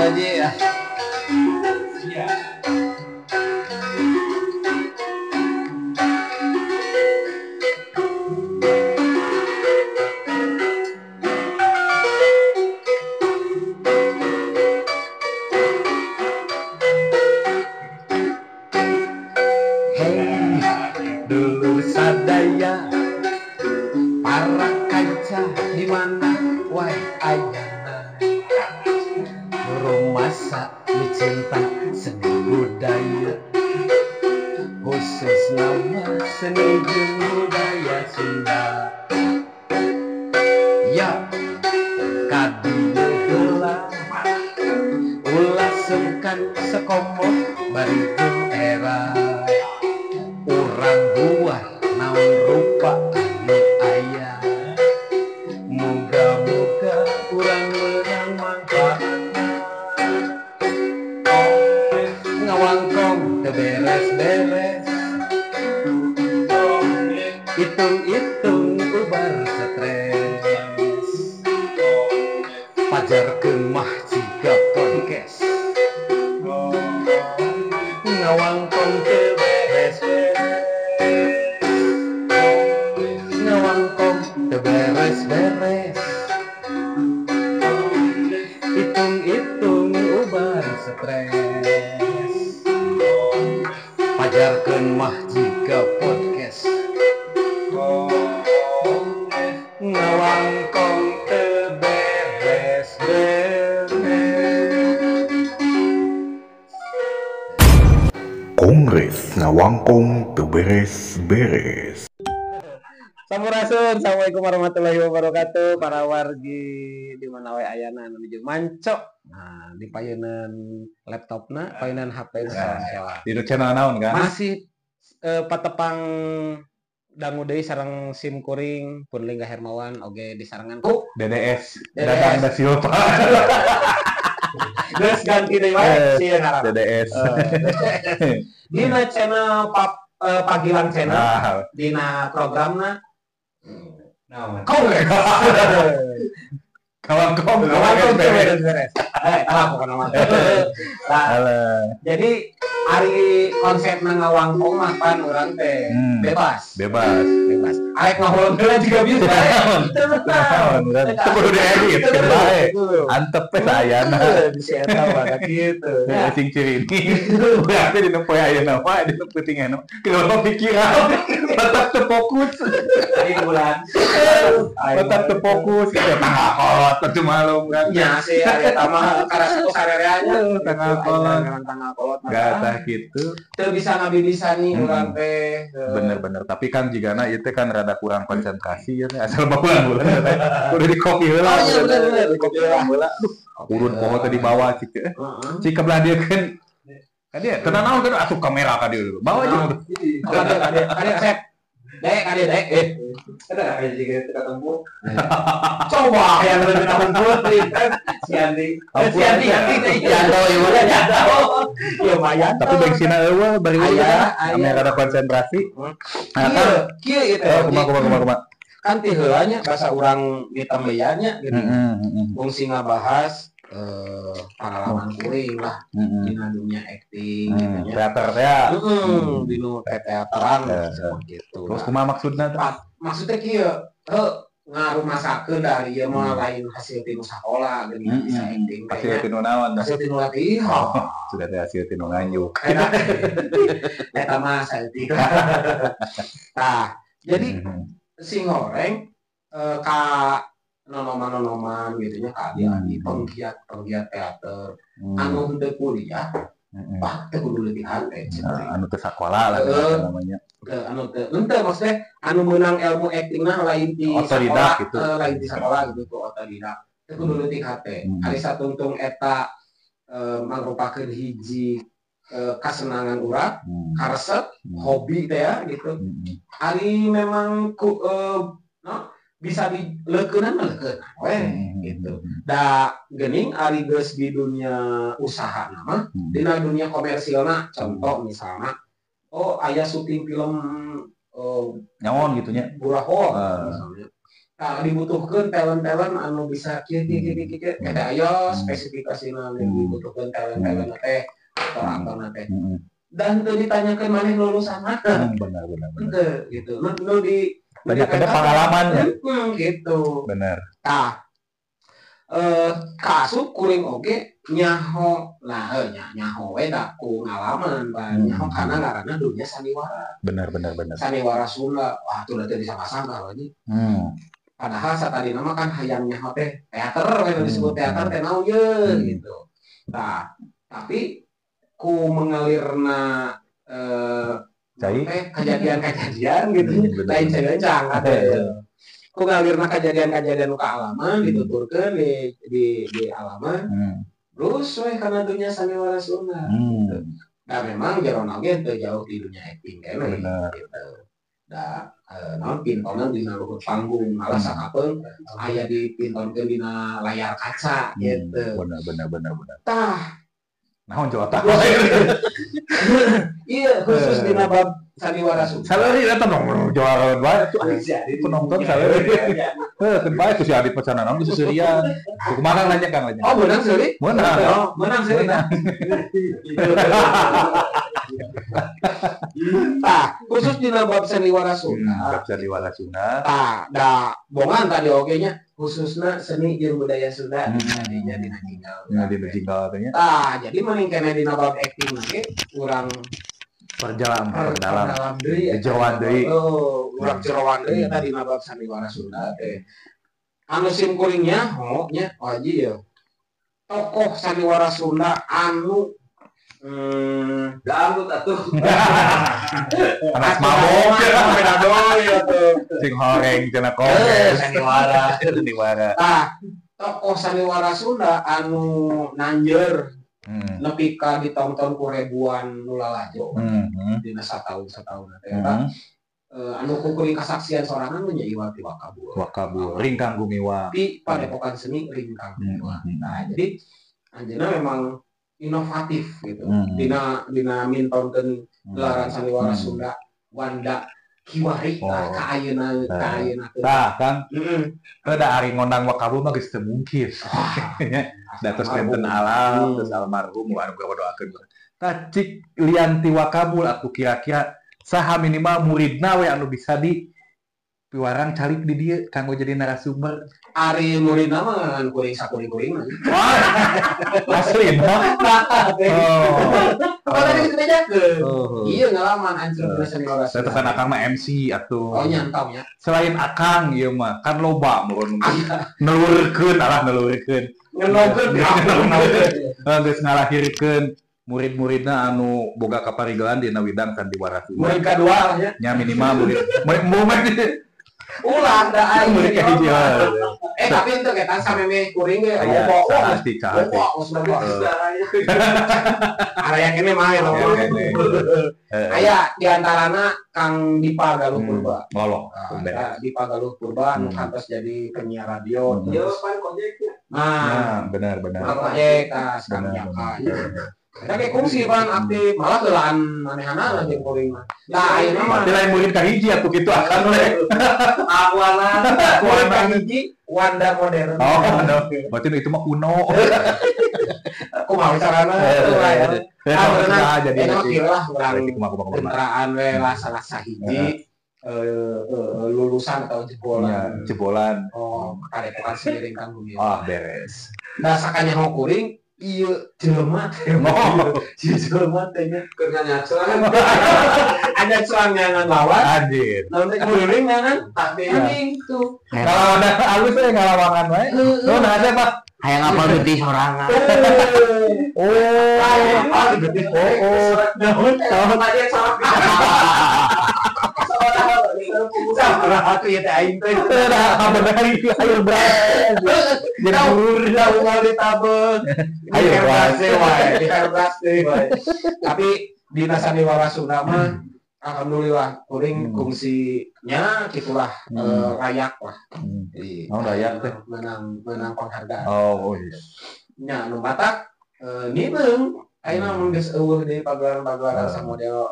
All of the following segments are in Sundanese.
Haji ya. Siap. Hei, dulur sadaya para kanca di mana wae ayana, rumasa cinta seni budaya, khusus nama seni jeung budaya Sunda. Ya, kadieu heula ulah sungkan sakomo bari jeung era, urang buah naon rupa anu aya, muga-muga urang meunang manfaatna. Ngawangkong teu beres-beres, hitung-hitung ubar stres, pajarkeun mah jiga podcast. Ngawangkong teu beres-beres, ngawangkong teu beres-beres, hitung-hitung ubar stres, pajarkeun mah jiga podcast. Ngawangkong teu beres-beres. Kongres ngawangkong teu beres-beres. Sampurasun, assalamualaikum warahmatullahi wabarakatuh. Para wargi di mana wae ayana anu nuju mancok. Nah, di payeunan laptopna, payeunan HP na salah. Di channel naon kan? Masih patepang dangu deui sareng sim kuring pun Lingga Hermawan oge disarengan ku DDS, DDS. Dadang da Silva. Geus ganti deui wae sieun ngaranna. DDS. Dina channel Pagilang channel, Nah, dina programna naon? Kongres. Kawangkong, Ngawangkong teu beres-beres. Eh, salah pokokna mah. Nah, Alah, jadi ari konsepna ngawangkong mah pan urang teh bebas. Bebas. Bebas. Arek ngahuleng heula juga bisa. Teu Naon, kan? Teu kudu diedit, kan bae. Antep we sayana. Bisa eta mah kitu. Ya, sing ciri ini. Berarti di nu poe ayeuna mah, di nu peuting ayeuna. Kenapa pikiran? Tetap teu fokus. Di bulan. Tetap teu fokus. Ya tanggal kolot atuh malum kan. Nya sih ari eta mah karasa sarereanya. Tanggal kolot. Tanggal kolot. Gak tah gitu. Teu bisa ngabibisani urang teh. Bener-bener, tapi kan jigana itu kan rada kurang konsentrasi ya teh. Asal bulan-bulan teh. Udah di kopi heula. Oh iya bener-bener di kopi heula. Aduh, urun poho teh dibawa cik teh. Cik kebelah dia kan. Ka dia tenang naon kan asup kamera ka dia dulu. Bawa aja. Kade kade kade sep. Dek kade dek. Ada kayak jika kita ketemu. Coba yang lebih kumpul si Andi. Si Andi Andi Yanto ieu mah Yanto. Ya lumayan. Tapi bensinna eueuh bari Aya, aya. Ame rada konsentrasi. Nah, kan Kieu kieu ieu teh. oh, kumaha kumaha kumaha kumaha. Kan ti heula nya basa urang ditambeyan nya geuning. Heeh, Fungsi ngabahas pengalaman kuring lah dina dunia acting gitu nya. Teater teh ya. Heeh, dinu teateran gitu. Terus kumaha maksudna teh? Maksudnya kieu, heuh ngarumasakeun dari ieu mah lain hasil tinu sakola geuning bisa acting teh Hasil nya. tinu naon dah? Hasil tinu latihan. Sudah teh hasil tinu nganjuk. Eta mah saeutik. Tah, jadi sing horeng ka nonoman-nonoman gitu nya ka adi-adi penggiat-penggiat teater anu henteu kuliah, wah teu kudu leuwih hate cek Nah, anu teu sakola lah namanya. Teu anu teu henteu maksudnya anu meunang ilmu acting mah lain di Otodidak sakola, gitu. Lain di sakola gitu ku otodidak. Teu kudu leutik hate. Ari satungtung eta mangrupakeun hiji kasenangan urang, karesep, hobi teh ya gitu. Ari memang ku no, bisa dileukeunana mah leukeunan we gitu. Da geuning ari geus di dunia usaha mah, dina dunia komersilna, contoh misalna oh aya syuting film Nyaon gitu nya. Burahol misalnya. Tah, dibutuhkeun talent-talent anu bisa kieu kieu kieu kieu kieu. Eta aya spesifikasina, dibutuhkeun talent-talent teh, aktor-aktor teh. Dan teu ditanyakeun maneh lulusan mana. Benar benar benar. Henteu gitu. Nu nu di Banyak ada pengalamannya. Gitu. Benar. Tah, kaasup kuring oge nyaho lah, nyaho we da ku ngalaman pan, nyaho karena ngaranna dunia sandiwara. Benar benar benar. Sandiwara Sunda, wah, tuh udah teu disangka-sangka lagi. Padahal satadina mah kan hayang nyaho teh teater we, nu disebut teater teh naon ye gitu. Nah, tapi ku mengalirna Cai. Teh kejadian-kejadian gitu, bener. Lain cai encang atuh. Ku ngalirna kejadian-kejadian nu kaalaman, dituturkeun di alaman, terus we kana dunia sandiwara Sunda. Nah, memang jerona oge teu jauh di dunia acting keneh gitu. Da naon, pintonan dina luhur panggung, malah sakapeung aya dipintonkeun dina layar kaca gitu. Benar benar benar benar. Tah, Naon coba tah? Iya, khusus dina bab sandiwara Sunda. Salary eta dong juara bae tuh. Penonton salary. Heuh, keun bae tuh si Adit pesanan naon geus seserian. Kumaha, Kang, nanya, Kang, nanya. Oh, menang seuri? Meunang. Oh, menang seuri. Meunang. Tah, khusus dina bab sandiwara Sunda. Bab sandiwara Sunda. Tah, da bongan tadi oge nya, khususna seni jeung budaya Sunda tadinya dina jinggal. Ya, dina jinggal teh nya. Tah, jadi mending keneh dina bab acting ge urang Perjalan perdalam. Perdalam deui. Jeroan deui. Oh, urang jeroan deui eta dina bab sandiwara Sunda teh. Anu sim kuring nyaho nya, Haji ya. Tokoh sandiwara Sunda anu Dangdut atuh. Anak mabok. Beda deui atuh. Sing horeng cenah kongres. Sandiwara. Sandiwara. Tah, tokoh sandiwara Sunda anu nanjer nepi ka ditonton ku ribuan nu lalajo dina sataun sataun teh eta, anu ku kuring kasaksian sorangan mah nya Iwa ti Wakabul. Wakabul Ringkang Gumiwa. Di Padepokan Seni Ringkang Gumiwa. Nah, jadi anjeunna memang inovatif gitu. Dina dina mintonkeun gelaran sandiwara Sunda Wanda kiwari lah ka ayeuna ka ayeuna teh. Tah, Kang, Heeh. da ari ngondang Wakabul mah geus teu mungkin. Da tos benten alam, terus almarhum anu gua doakeun. Tah, cik lian ti Wakabul aku kira-kira saha minimal muridna we anu bisa di piwarang calik di dieu kanggo jadi narasumber? Ari muridna mah ngan kuring sakuring-kuring mah. Wah, asli nah. Oh. Apa tadi geus dibejakeun? Oh. Iya, ngalaman hancur dina sandiwara Saya Sunda. tekan akang mah MC atuh. Oh, nyantau nya. Selain akang ieu mah kan loba meureun nelurkeun, alah, nelurkeun. Ngelogeun. Geus ngalahirkeun murid-muridna anu boga kaparigelan dina widang sandiwara Sunda. Murid kadua lah nya. Nya minimal murid murid murid Ulah da aing. Murid kahiji. Eh, tapi itu eta samemeh kuring ge Aya loba. Wah, saha sih, saha sih? loba, geus loba. Area kene mah ya. Aya kene. Aya di antarana Kang Dipa Galuh Purba. Ngolok. Nah, eta Dipa Galuh Purba anu kantos jadi penyiar radio. Yo pan kojeknya. Nah, Nah, benar benar. Kang Kojek, tas Kang Benar, Jaka. Eta ge kungsi pan aktif, malah heulaan manehana jeung kuring mah. Nah, ayeuna mah Berarti lain murid kahiji atuh kitu akan we. Akuana. murid kahiji Wanda modern. Oh, no. Berarti itu mah kuno. Kumaha carana tuh lah ya. Eh, Ah, berenang. nah, jadi Enak kieu lah urang berarti kumaha kumaha kumaha. kendaraan we lah salah sahiji lulusan atau Ya, jebolan. jebolan. Oh, Padepokan Seni Ringkang Gumiwa. Ah, beres. Nah, sakanya kuring ieu jelema teh. Oh. Ieu jelema teh nya. Keur nyaclan. Ada celangan lawan, Anjir. naon teh kuring ngan Tapi anjing tuh. Ngalawanan alus we ngalawangan wae. Oh, nah ada Pak. Hayang apal getih sorangan. Oh. Oh, oh. Naon Naon aja salah. Salah aku ya teh aing teh. Nah, bener ayo beres. Jadi Tahu tahu mau ditabeng. Ayo, Di airbrush deh, wae, di airbrush deh, wae. Tapi di Sandiwara Sunda mah alhamdulillah kuring kungsinya gitulah, layak lah. Jadi, Oh, layak teh. Menang menang penghargaan. Oh, oh iya. Nya nu matak nimeung Ayeuna mun geus euweuh deui pagelaran-pagelaran samodel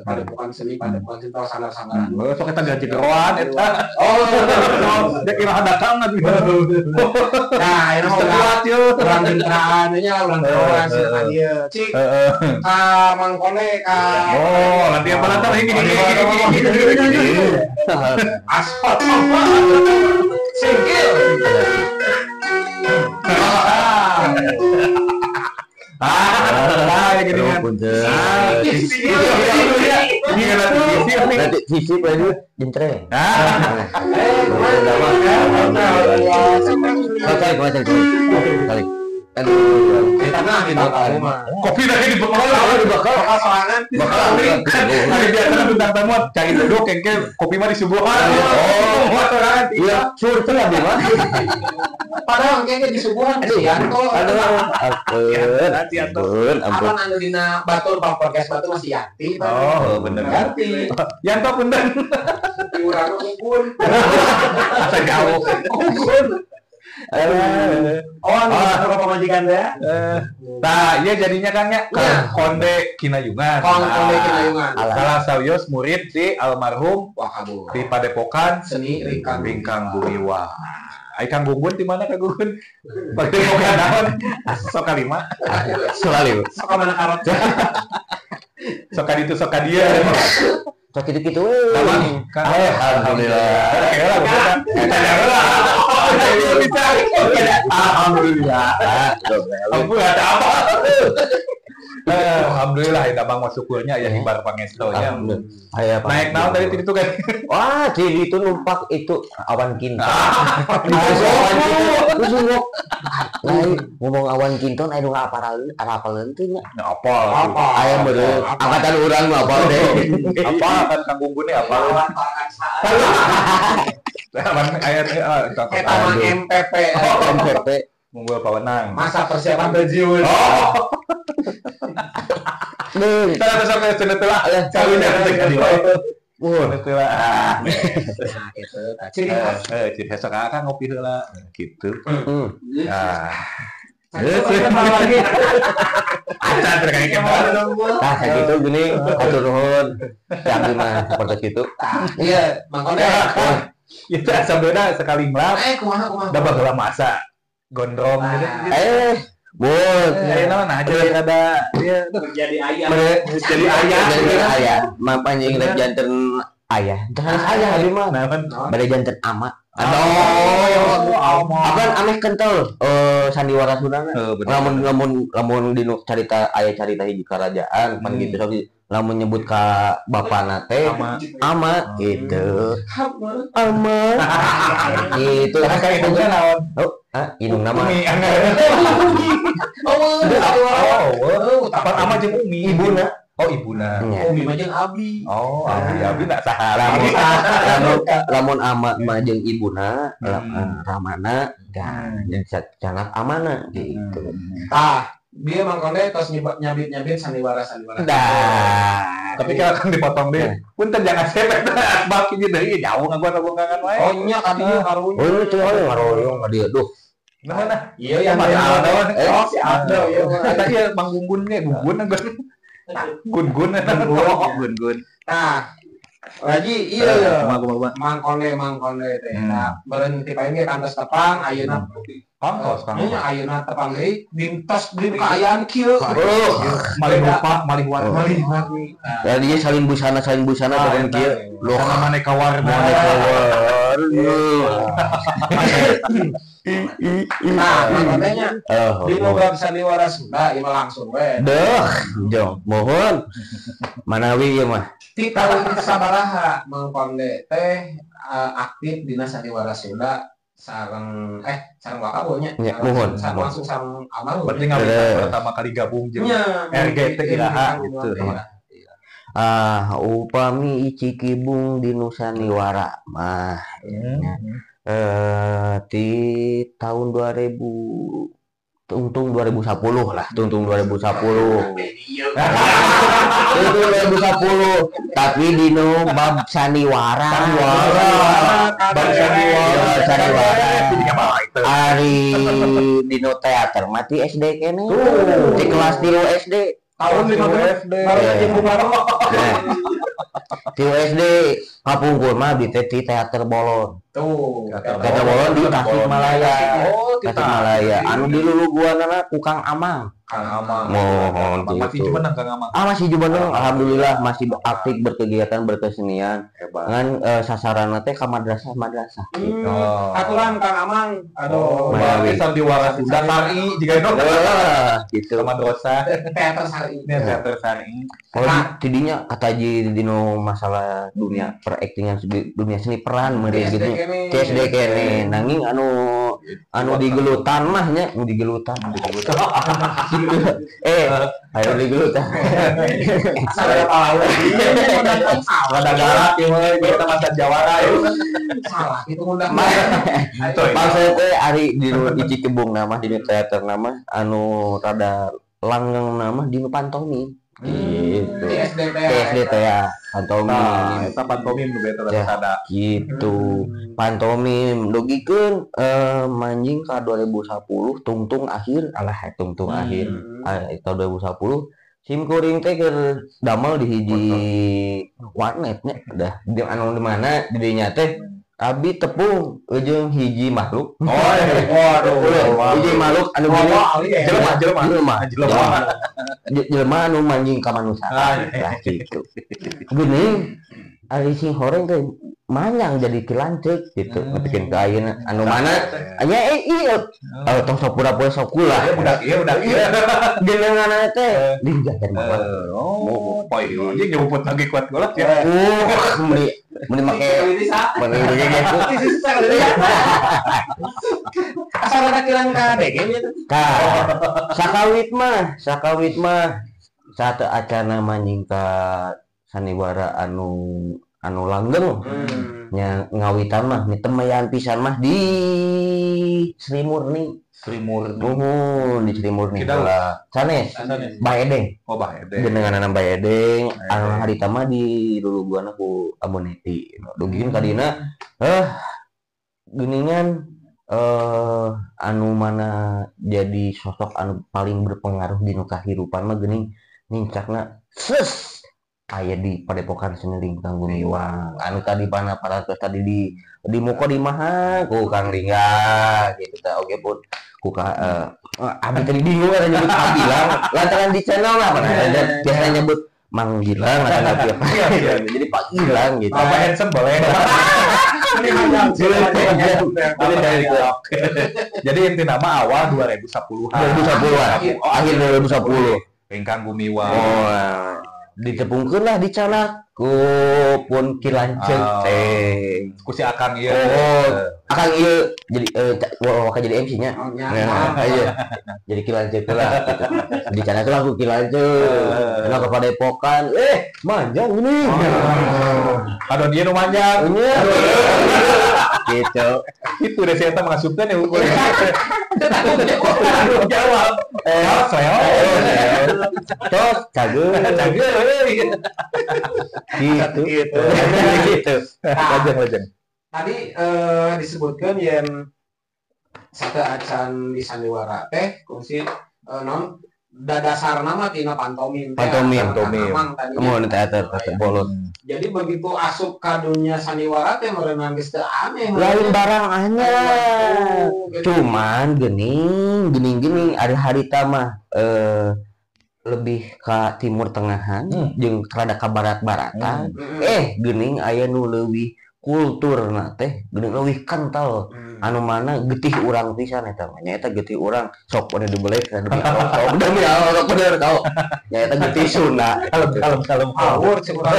padepokan seni, padepokan seni sanggar-sanggaran. Heeh, sok eta gajegeroan eta. Oh, dia kira datang atuh. Nah, ayeuna mah kuat yeuh. Urang jentraan nya, urang jeroan sia ka dieu. Cik, ka Mang Kone ka. Oh, nanti apa lantar ini. Aspal. Singkil. Ah, gini kan. Nanti sisi lagi jentreng. Balik. Aduh, kopi lagi dibekal, dibekal sorangan. Hari biasa bintang tamu cari duduk, kengke kopi mah disuguhan. Oh, sorangan. Iya, surti lah mah. Padahal kengke disuguhan si Yanto. Aduh, ampun, ampun. Apa anu dina batur podcast batur masih Yanti. Oh, bener. Yanti. Yanto punten. Urang kumpul. Asa jauh. Kumpul. Oh, anu pamajikan teh. Nah, iya jadinya kan ya Konde Kinayungan. Konde Kinayungan. Salah sawios murid si almarhum Wakabul di Padepokan Seni Ringkang Gumiwa. Ai Kang Gugun di mana Kang Gugun? Padepokan naon? Sok kalima. Selalu. Sok mana karot. Sok ka ditu sok ka dieu. Sok kitu-kitu we. Alhamdulillah. Alhamdulillah. Ampun ada apa? Alhamdulillah eta Bang mah syukurnya aya hibar pangestonya. Alhamdulillah. Naik naon tadi itu kan? Wah, jadi itu numpak itu awan kinton. Lain ngomong awan kinton aya nu apaleun teh nya. Apal. Aya meureun angkatan urang mah apal deh. Apa kan Kang Gunggun nya apal. Awan aya eta mah MPP. MPP. Munggul pawenang. Masa persiapan pensiun. Oh. Nih, kita sampai sini telah. Calunya teh di wae. Wah, teh lah. Nah, gitu. Ciri khas. Ciri khas kakak ngopi heula gitu. Nah. Acan terkait Nah, kayak gitu gini, atur nuhun. Yang mah seperti itu. Iya, mangkone. Itu asa beda sekali ngelap. Kumaha kumaha. Da baheula masa gondrong gitu. Bun, ya naon aja ada dia jadi ayah. Jadi ayah. Jadi ayah. Mah panjing rek janten ayah. Jangan ayah abi mah. Bade janten ama. Aduh, ama. Apaan aneh kental sandiwara Sundana. Lamun lamun lamun dinu carita aya carita hiji kerajaan pan gitu sok lamun nyebut ka bapana teh ama gitu. Ama. Gitu. Lah ka indungna naon? Oh, indungna mah. Umi. Oh, apa ama jeung Umi? Ibuna. Oh, ibuna. Umi mah jeung abi. Oh, abi abi nak saha. Lamun ama mah jeung ibuna, ramana dan canak amana gitu. Tah, dia mangkone tos nyabit-nyabit sandiwara-sandiwara. Dah. Tapi kalau kan dipotong deh. Punten jangan sepet asbak ieu deui jauh ngaguan-ngaguan wae. Oh nya ka dieu karunya. Oh, itu ngaroyong ka dieu duh. Nah, mana? Iya yang mana? Oh, si Aldo ieu mah. Eta ieu Mang Gunggun ge, Gunggun Gun-gun gun-gun. Nah, lagi iya Mang Mangkone teh. Nah, berhenti paling ge kantos tepang ayeuna kantos kang. Nya ayeuna tepang deui dintos di kaayaan kieu. Oh, malih rupa, malih warna. Ya dia salin busana bareng kieu. Loh, maneka warna. Nah, makanya di bab sandiwara Sunda ieu mah langsung we. Deuh, jong, mohon. Manawi ieu mah. Ti taun sabaraha Mang Konde teh aktif dina sandiwara Sunda sareng sareng Wakabo nya. Mohon. Langsung sareng almarhum. Berarti ngawitan pertama kali gabung jeung RGT iraha gitu. Ah, upami Icikibung di Nusaniwara mah di tahun 2013 Tungtung 2010 lah, tungtung 2010. Tungtung 2010, tapi dino bab sandiwara. Bab sandiwara. Sandiwara. Ari dino teater mati SD kene. Di kelas 3 SD. Tahun 15 SD. Baru jeung Bung Karno. 3 SD kapungkur mah di teater Bolon. Tuh, teater Bolon di Tasikmalaya. Oh, Tasikmalaya. Anu di luluguanana ku Kang Amang. Kang Amang. Mohon masih jumeneng Kang Amang. Ah, masih jumeneng. Alhamdulillah masih aktif berkegiatan berkesenian. Hebat. Ngan sasaranna teh ka madrasah-madrasah. Gitu. Aturan Kang Amang. Aduh. Berarti sandiwara Sunda Sari jiga itu. Gitu. Ka madrasah. Teater Sari. Teater Sari. Kalau tidinya kata ji dino masalah dunia peraktingan dunia seni peran meureun gitu. SD kene nanging anu digelutan mah nya, nu digelutan. Ayo digelutan. Asal palau. Rada galak ieu mah kita mantan jawara ieu. Salah kitu ngundang. Maksud teh ari di Cikebung nama di teater nama anu rada langgeng nama di pantomim. Gitu. Di SD teh ya, pantomim. Nah, eta pantomim nu beta rada. Gitu. Pantomim dugikeun manjing ka 2010 tungtung akhir alah tungtung akhir. Tahun 2010 sim kuring teh keur damel di hiji warnet nya dah di anu di mana di dinya teh abi tepung jeung hiji makhluk. Oh, waduh. Hiji makhluk anu jelema jelema anu manjing ka manusia. Lah gitu. Geuning ari sing horeng teh manyang jadi ki lanceuk gitu. Nepikeun ka ayeuna anu mana nya ieu tong sok pura-pura sok kula. Budak ieu budak ieu. Geunanganna teh dijajar mah. Oh, poe anjing nyebut lagi kuat golak ya. Meni make meni gitu. Asal ada kirang ka DG nya teh. Tah, sakawit mah satu acana manjing ka sandiwara anu langgeng. Nya ngawitan mah mitemayan pisan mah di Sri Murni. Sri Murni. Nuhun di Sri Murni. Sanes. Bah Edeng. Oh, Bah Edeng. Jenenganna Bah Edeng, anu harita mah di luluguanna ku Aboneti. Dugikeun ka dina geuningan anu mana jadi sosok anu paling berpengaruh di nu kahirupan mah geuning nincakna ses aya di Padepokan Seni Lingkang Gumiwang anu tadi pana parantos tadi di muka di maha ku Kang Lingga gitu teh oge pun ku ka abi tadi bingung ada nyebut Abi lah lantaran di channel lah mana biasanya nyebut Mang Gilang atau apa jadi Pak Gilang gitu. Apa handsome boleh. Jadi inti nama awal 2010-an. 2010-an. Oh, akhir 2010. Lingkang Gumiwang. Oh, ditepungkeun lah dicanak ku pun Ki Lanceuk teh. Ku si Akang ieu. Oh, Akang ieu jadi waka jadi MC-nya. Nah, iya. Jadi Ki Lanceuk lah gitu. Dicanak lah ku Ki Lanceuk. Enak ke Padepokan, manjang ini. Aduh dia nu manjang. Gitu. Itu deh saya mengasupkan ya. Jawab. Saya. Tos cager. Cager. Gitu. Gitu. Lajeng. Tadi disebutkan yang satu acan di sandiwara teh kungsi non dasar nama tina pantomim. Pantomim. Mun teater bolot. Jadi begitu asup ka dunia sandiwara teh meureun geus teu aneh. Lain barang anyar. Cuman geuning ari harita mah lebih ka timur tengahan jeung rada ka barat-baratan. Geuning aya nu leuwih kulturna teh geuning leuwih kental. Anu mana getih urang pisan eta mah. Nyaeta getih urang sok pada dibelek demi Allah sok demi Allah sok bener kau. Nyaeta getih Sunda. Kalem awur cek urang.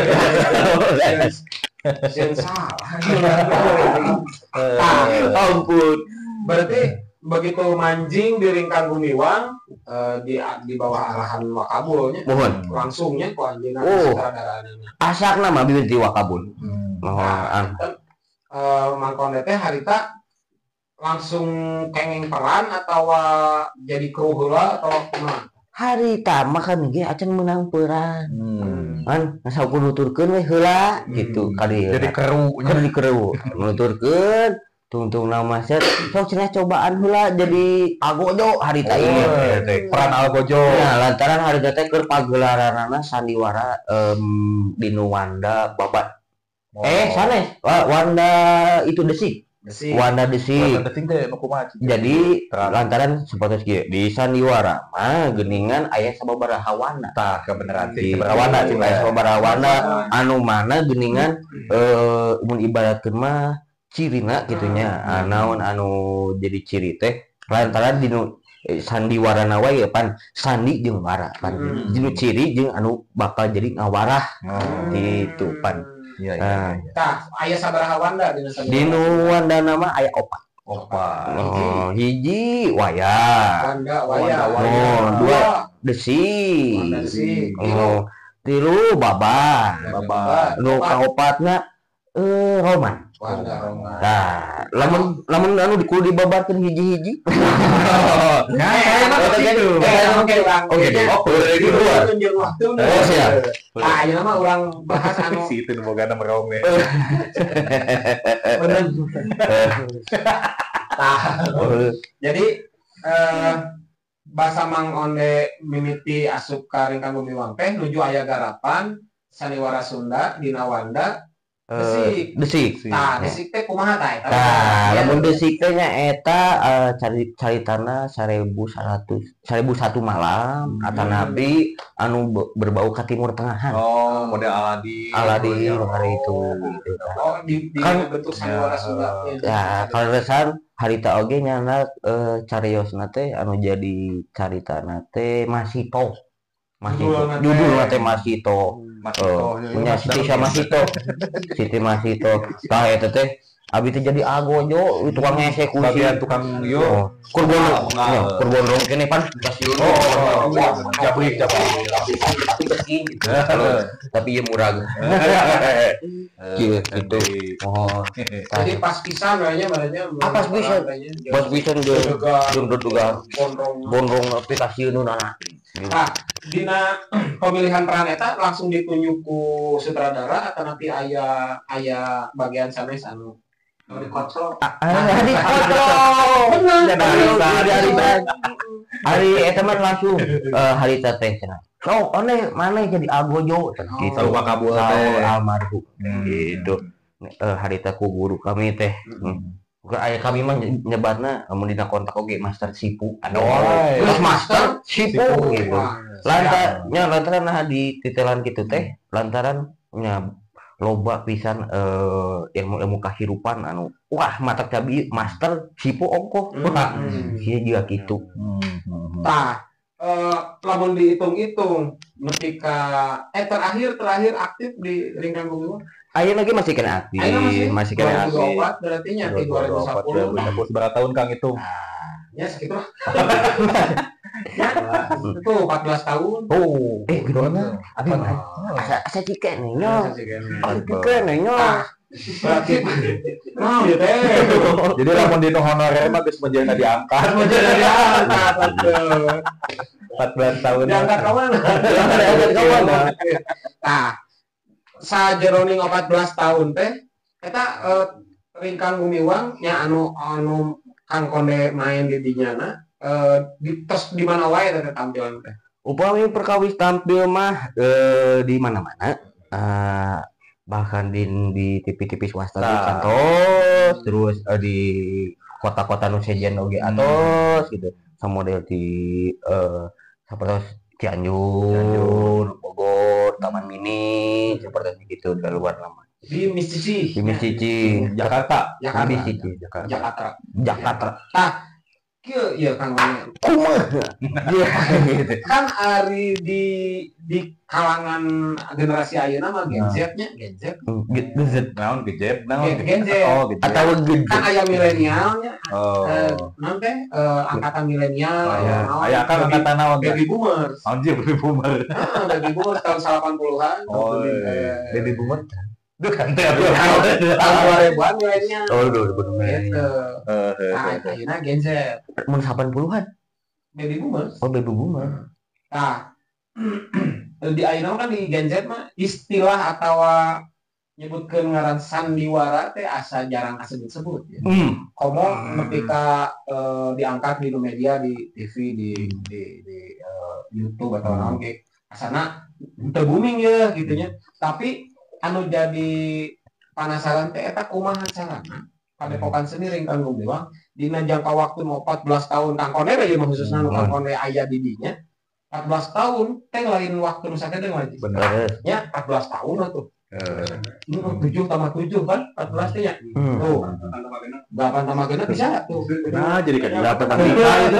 Sieun salah. Ampun. Berarti begitu manjing di Lingkang Gumiwang di bawah arahan Wakabulnya. Mohon. Langsungnya ku anjeunna sutradaraanana. Asakna mah bibit di Wakabul. Mohon. Mang Konde teh harita Langsung kenging peran atau jadi kru heula atau kumaha? Harita mah kami ge acan meunang peran. Kan saukur nuturkeun we heula gitu ka dieu. Jadi kru Keur di kru nuturkeun tungtung nama set sok cenah cobaan heula jadi Algojo harita ieu. Peran Algojo. Nah, lantaran harita teh keur pagelaranana sandiwara dinu Wanda Babat. Sanes Wanda itu Desik. Desik. Wanda Desik. Wanda Desik teh nu kumaha? Jadi Terang. lantaran sapertos kieu di sandiwara mah geuningan aya sababaraha wana. Tah kebenaran sih, Gitu. sabaraha wana sih. Aya sababaraha wana anu mana geuningan mun ibaratkeun mah cirina kitu nya. Naon anu jadi ciri teh lantaran dinu sandiwarana wae pan sandi jeung wara pan. Dinu ciri jeung anu bakal jadi ngawarah gitu pan. Iya, iya. Nah, Tah, aya sabaraha wanda dina sandiwara? Dinu wandana mah aya opat. Opat. Oh, hiji waya. Wanda waya. Wanda waya. Oh, dua desi. Wanda desi. Oh, tilu baba. Baba. Nu kaopatna Roman. Wanda Roman. Nah, lamun lamun anu kudu dibabarkeun hiji-hiji. Nah, saya mah gitu. Oke, urang. Oke, Oh, dari dua. Tunjuk waktu. Oh, siap. Nah, ayeuna mah urang bahas anu Si itu nu boga merong we. bener. Tah, jadi basa Mang Onde mimiti asup ka Ringkang Gumiwang teh nuju aya garapan sandiwara Sunda dina Wanda Desik. Desik. Tah, desik teh kumaha tah eta? Nah, lamun desik teh nya eta cari caritana 1100 1001 malam atanapi anu berbau ka Timur Tengahan. Oh, model Aladin. Aladin hari itu gitu. Oh, di Kan- bentuk sandiwara Sunda. Ya, kaleresan harita oge nyana cariosna teh anu jadi caritana teh Masito. Masito. Judulna teh. Judulna teh Masito. Masito. Punya Siti sama Masito. Siti Masito. Tah eta teh abi teh jadi Algojo tukang eksekusi. Bagian tukang yo. Oh, kur gondrong. Ah, Ya, kur gondrong kene pan kasih. Oh, jabrik, jabrik. Tapi bersih gitu. Tapi ieu murah. Gitu. Oh. Jadi pas pisan kayaknya badannya. Ah, pas pisan. Pas pisan jeung jeung duga gondrong. gondrong aplikasi nu nana. Nah, dina pemilihan peran eta langsung ditunjuk ku sutradara atau nanti aya aya bagian sanes anu dikocok. Di kocok. Bener. Bener. Hari eta mah langsung harita teh cenah. Sok one maneh jadi Algojo cenah gitu. Saur kabul teh. Saur almarhum gitu. Harita ku guru kami teh. Bukan aya kami mah nyebatna lamun dina kontak oge Master Sipu. Aduh. Terus Master Sipu gitu. Lantaran lantaran nah di titelan kitu teh lantaran nya loba pisan ilmu-ilmu kahirupan anu wah mata cabi Master Sipu ongkoh. Wah, ieu juga kitu. Tah, lamun dihitung-hitung nepi ka terakhir aktif di Ringkang Gumiwang. Ayeuna lagi masih kena aktif, masih kena aktif. 2024 berarti nya di 2010. 2010 berapa tahun Kang itu? Ya segitu lah. Ya, itu 14 tahun. Oh, gimana? Abi mah asa cike nih nya. Asa cike nih nya. Berarti mau ya teh. Jadi lamun dinu honorer mah geus menjadi diangkat. Menjadi diangkat. 14 tahun. Diangkat ka mana? Diangkat ka mana? Tah, sajeroning 14 tahun teh eta Ringkang Gumiwang nya anu anu Kang Konde main di dinyana di tos di mana wae teh tampilan teh. Upami perkawis tampil mah di mana-mana. Bahkan di TV-TV swasta di kantos, terus di kota-kota nu sejen oge atos gitu. Sama model di sapertos Cianjur, Bogor, Taman Mini, seperti gitu dari luar nama. Di Mistici. Di Mistici, Jakarta. Jakarta. Mistici, Jakarta. Jakarta. Jakarta. Tah, kieu ieu Kang Onde. Kumaha? Iya gitu. Kan ari di kalangan generasi ayeuna mah Gen Z nya, Gen Z. Gen Z. Naon gejeb, naon Gen Z. Oh, gejeb. Atau Gen Z. Kan aya milenialnya. Oh. Naon teh angkatan milenial, Aya kan angkatan naon? Baby boomers. Anjir, baby boomer. Heeh, baby boomers tahun 80-an. Oh, baby boomer. Duh kan teh Tahun 2000-an milenial. Oh, 2000 Gitu. Nah, ayeuna Gen Z. Mun 80-an. Baby boomers. Oh, baby boomer. Nah, di ayeuna kan di Gen Z mah istilah atau nyebutkeun ngaran sandiwara teh asa jarang kasebut-sebut ya. Komo ketika diangkat di media, di TV, di YouTube atau naon ge asana teu booming ya gitu nya. Tapi anu jadi penasaran teh eta kumaha carana Padepokan Seni Ringkang Gumiwang dina jangka waktu mau 14 tahun Kang Konde we ieu mah, khususna nu Kang Konde aya di dinya 14 tahun teh lain waktu nu sakedeung lagi. Bener. Nya 14 tahun atuh. 7 tambah 7 kan 14 teh nya. Tuh. 8 tambah genep bisa tuh. Nah, jadi kan 8 tambah lima itu.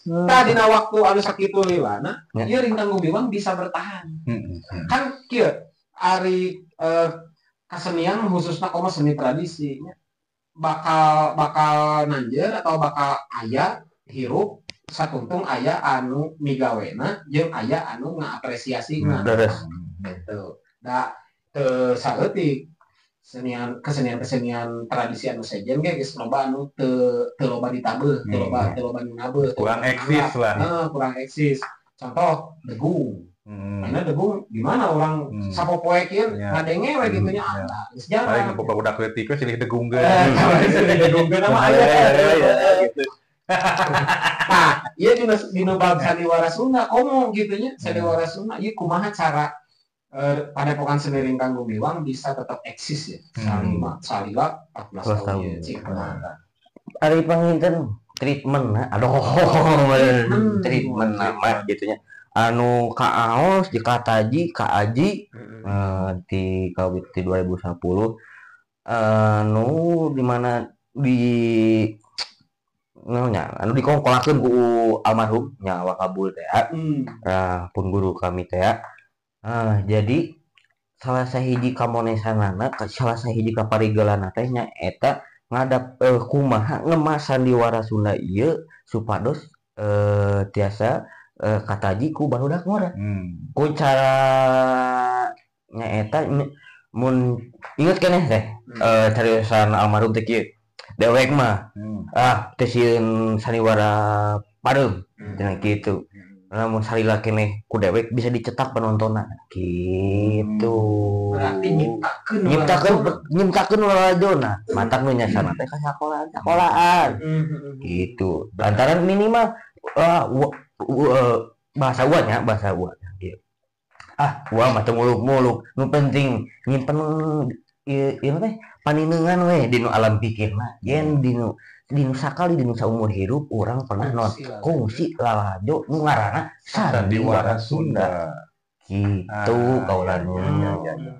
Tah, dina waktu anu sakitu lilana, Ya. ieu Ringkang Gumiwang bisa bertahan. Kan kieu ari kesenian khususnya komo seni tradisi nya, bakal bakal nanjer atau bakal aya hirup satuntung aya anu migawena jeung aya anu ngaapresiasina gitu. Da teu saeutik senian kesenian-kesenian tradisi anu sejen ge geus loba anu teu teu loba ditabeuh, teu loba teu loba nu nabeuh, teu Kurang loba eksis lah. Heeh, kurang eksis. Contoh degung. Karena degung gimana orang sapopoe kieu ngadenge we gitu nya, ah, geus Paling jarang. budak leutik we silih degung ge. Eh, degung ge nama aya. Gitu. Nah, ieu dina bab sandiwara Sunda komo gitu nya, sandiwara Sunda ieu kumaha cara Padepokan Seni Ringkang Gumiwang bisa tetap eksis ya salima salila 14 14 tahun ya tahun. cik kumaha. Ari panginten treatment, aduh, treatment nama gitu nya. Anu kaaos di kataji ka aji di kawit di 2010 anu dimana di naonnya anu dikongkolakeun ku almarhum nya Wakabul teh nah, pun guru kami teh. Ah, jadi salah sahiji kamonesanana, salah sahiji kaparigelanna teh nya eta ngadap kumaha ngemas sandiwara Sunda ieu supados tiasa kataji ku barudak ngora ku cara nya eta mun inget keneh teh cariosan almarhum teh kieu, dewek mah ah teh sieun sandiwara pareum cenah kitu, lamun salila keneh ku dewek bisa dicetak penontonna gitu. Berarti nyiptakeun nyiptakeun nyiptakeun lalajona matak nu nyasana teh ka sakolaan sakolaan gitu, lantaran minimal bahasa gua nya, bahasa gua gitu. Ah, gua mah teu muluk-muluk, nu penting nyimpen ieu ieu teh paninengan we dinu alam pikirna yen dinu sakali dinu saumur hirup urang pernah non kungsi lalajo nu ngaranna Sandiwara Sunda gitu. Ah, Kaula iya, iya.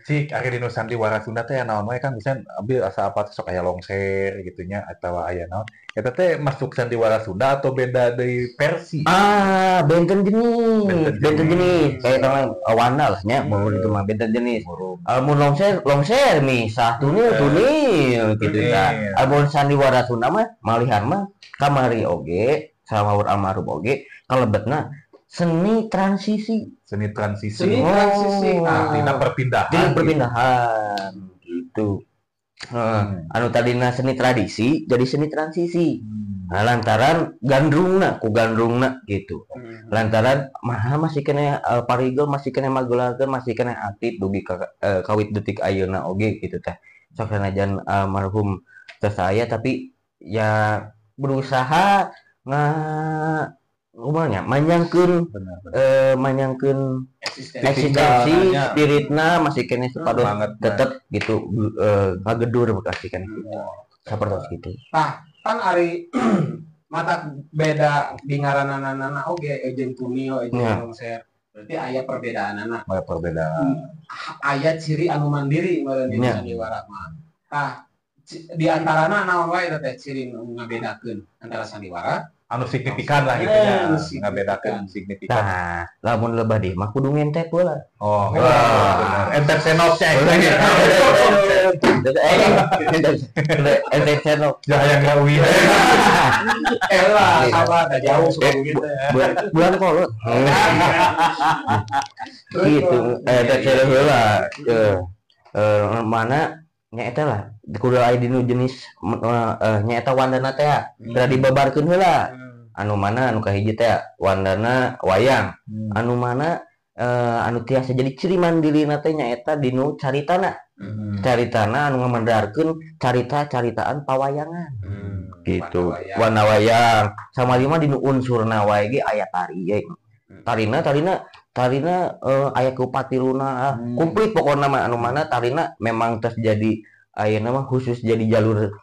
Cik, ari dinu sandiwara Sunda teh naon wae kan bisa ambil asa apa teh sok aya longser gitu nya atau aya naon. Eta teh masuk sandiwara Sunda atau beda dari versi? Ah, benten jenis, Benten benten jenis. jenis. Kayak kalau warna lah nya, mau itu mah benten jenis. Mun longser, longser misah tunil, tunil gitu ya. Amun sandiwara Sunda mah malihan mah kamari oge, sama almarhum oge, kalebetna seni transisi. Seni transisi. Seni transisi. Oh. Nah, Artinya perpindahan. Jadi perpindahan gitu. Heeh. Anu tadina seni tradisi jadi seni transisi. Nah, lantaran gandrungna ku gandrungna gitu. Lantaran mah masih kena parigel, masih kena magelarkeun, masih kena aktif dugi ka kawit detik ayeuna oge gitu teh. Sok sanajan almarhum teh saya tapi ya berusaha nga kumaha nya manjangkeun Benar, benar. Manjangkeun eksistensi. Eksistensi Tinggalannya. spiritna masih kena supados Banget, tetep gitu ngagedur bekasi kan gitu. Sapertos gitu. Kan ari mata beda di ngaranana oge jeung tunil jeung longser. Berarti aya perbedaanana. Banyak perbedaan. Aya ciri anu mandiri meureun di sandiwara mah. Tah, di antarana naon wae eta teh ciri nu ngabedakeun antara sandiwara Anu signifikan lah gitu ya. Anu signifikan. Ngabedakeun signifikan. Nah, lamun lebah deh mah kudu ngentep heula. Oh, benar. Entep senopnya. Entep senop. Jaya gawi. Eh lah, sabar, dah jauh suka begitu ya. Bulan kolot. Gitu, entep senop heula. Mana nya eta lah kudu aya dinu jenis nya eta wandana teh teu dibabarkeun heula. Anu mana anu kahiji teh wandana wayang, anu mana anu tiasa jadi ciri mandirina teh nyaeta dinu caritana. Caritana anu ngamandarkeun carita-caritaan pawayangan gitu. Wanda wayang. Wanda wayang sama lima dinu unsurna wae ge aya tari ye. Tarina tarina tarina aya kupatiluna ah, komplit pokokna mah. Anu mana tarina memang terus jadi ayeuna mah khusus jadi jalur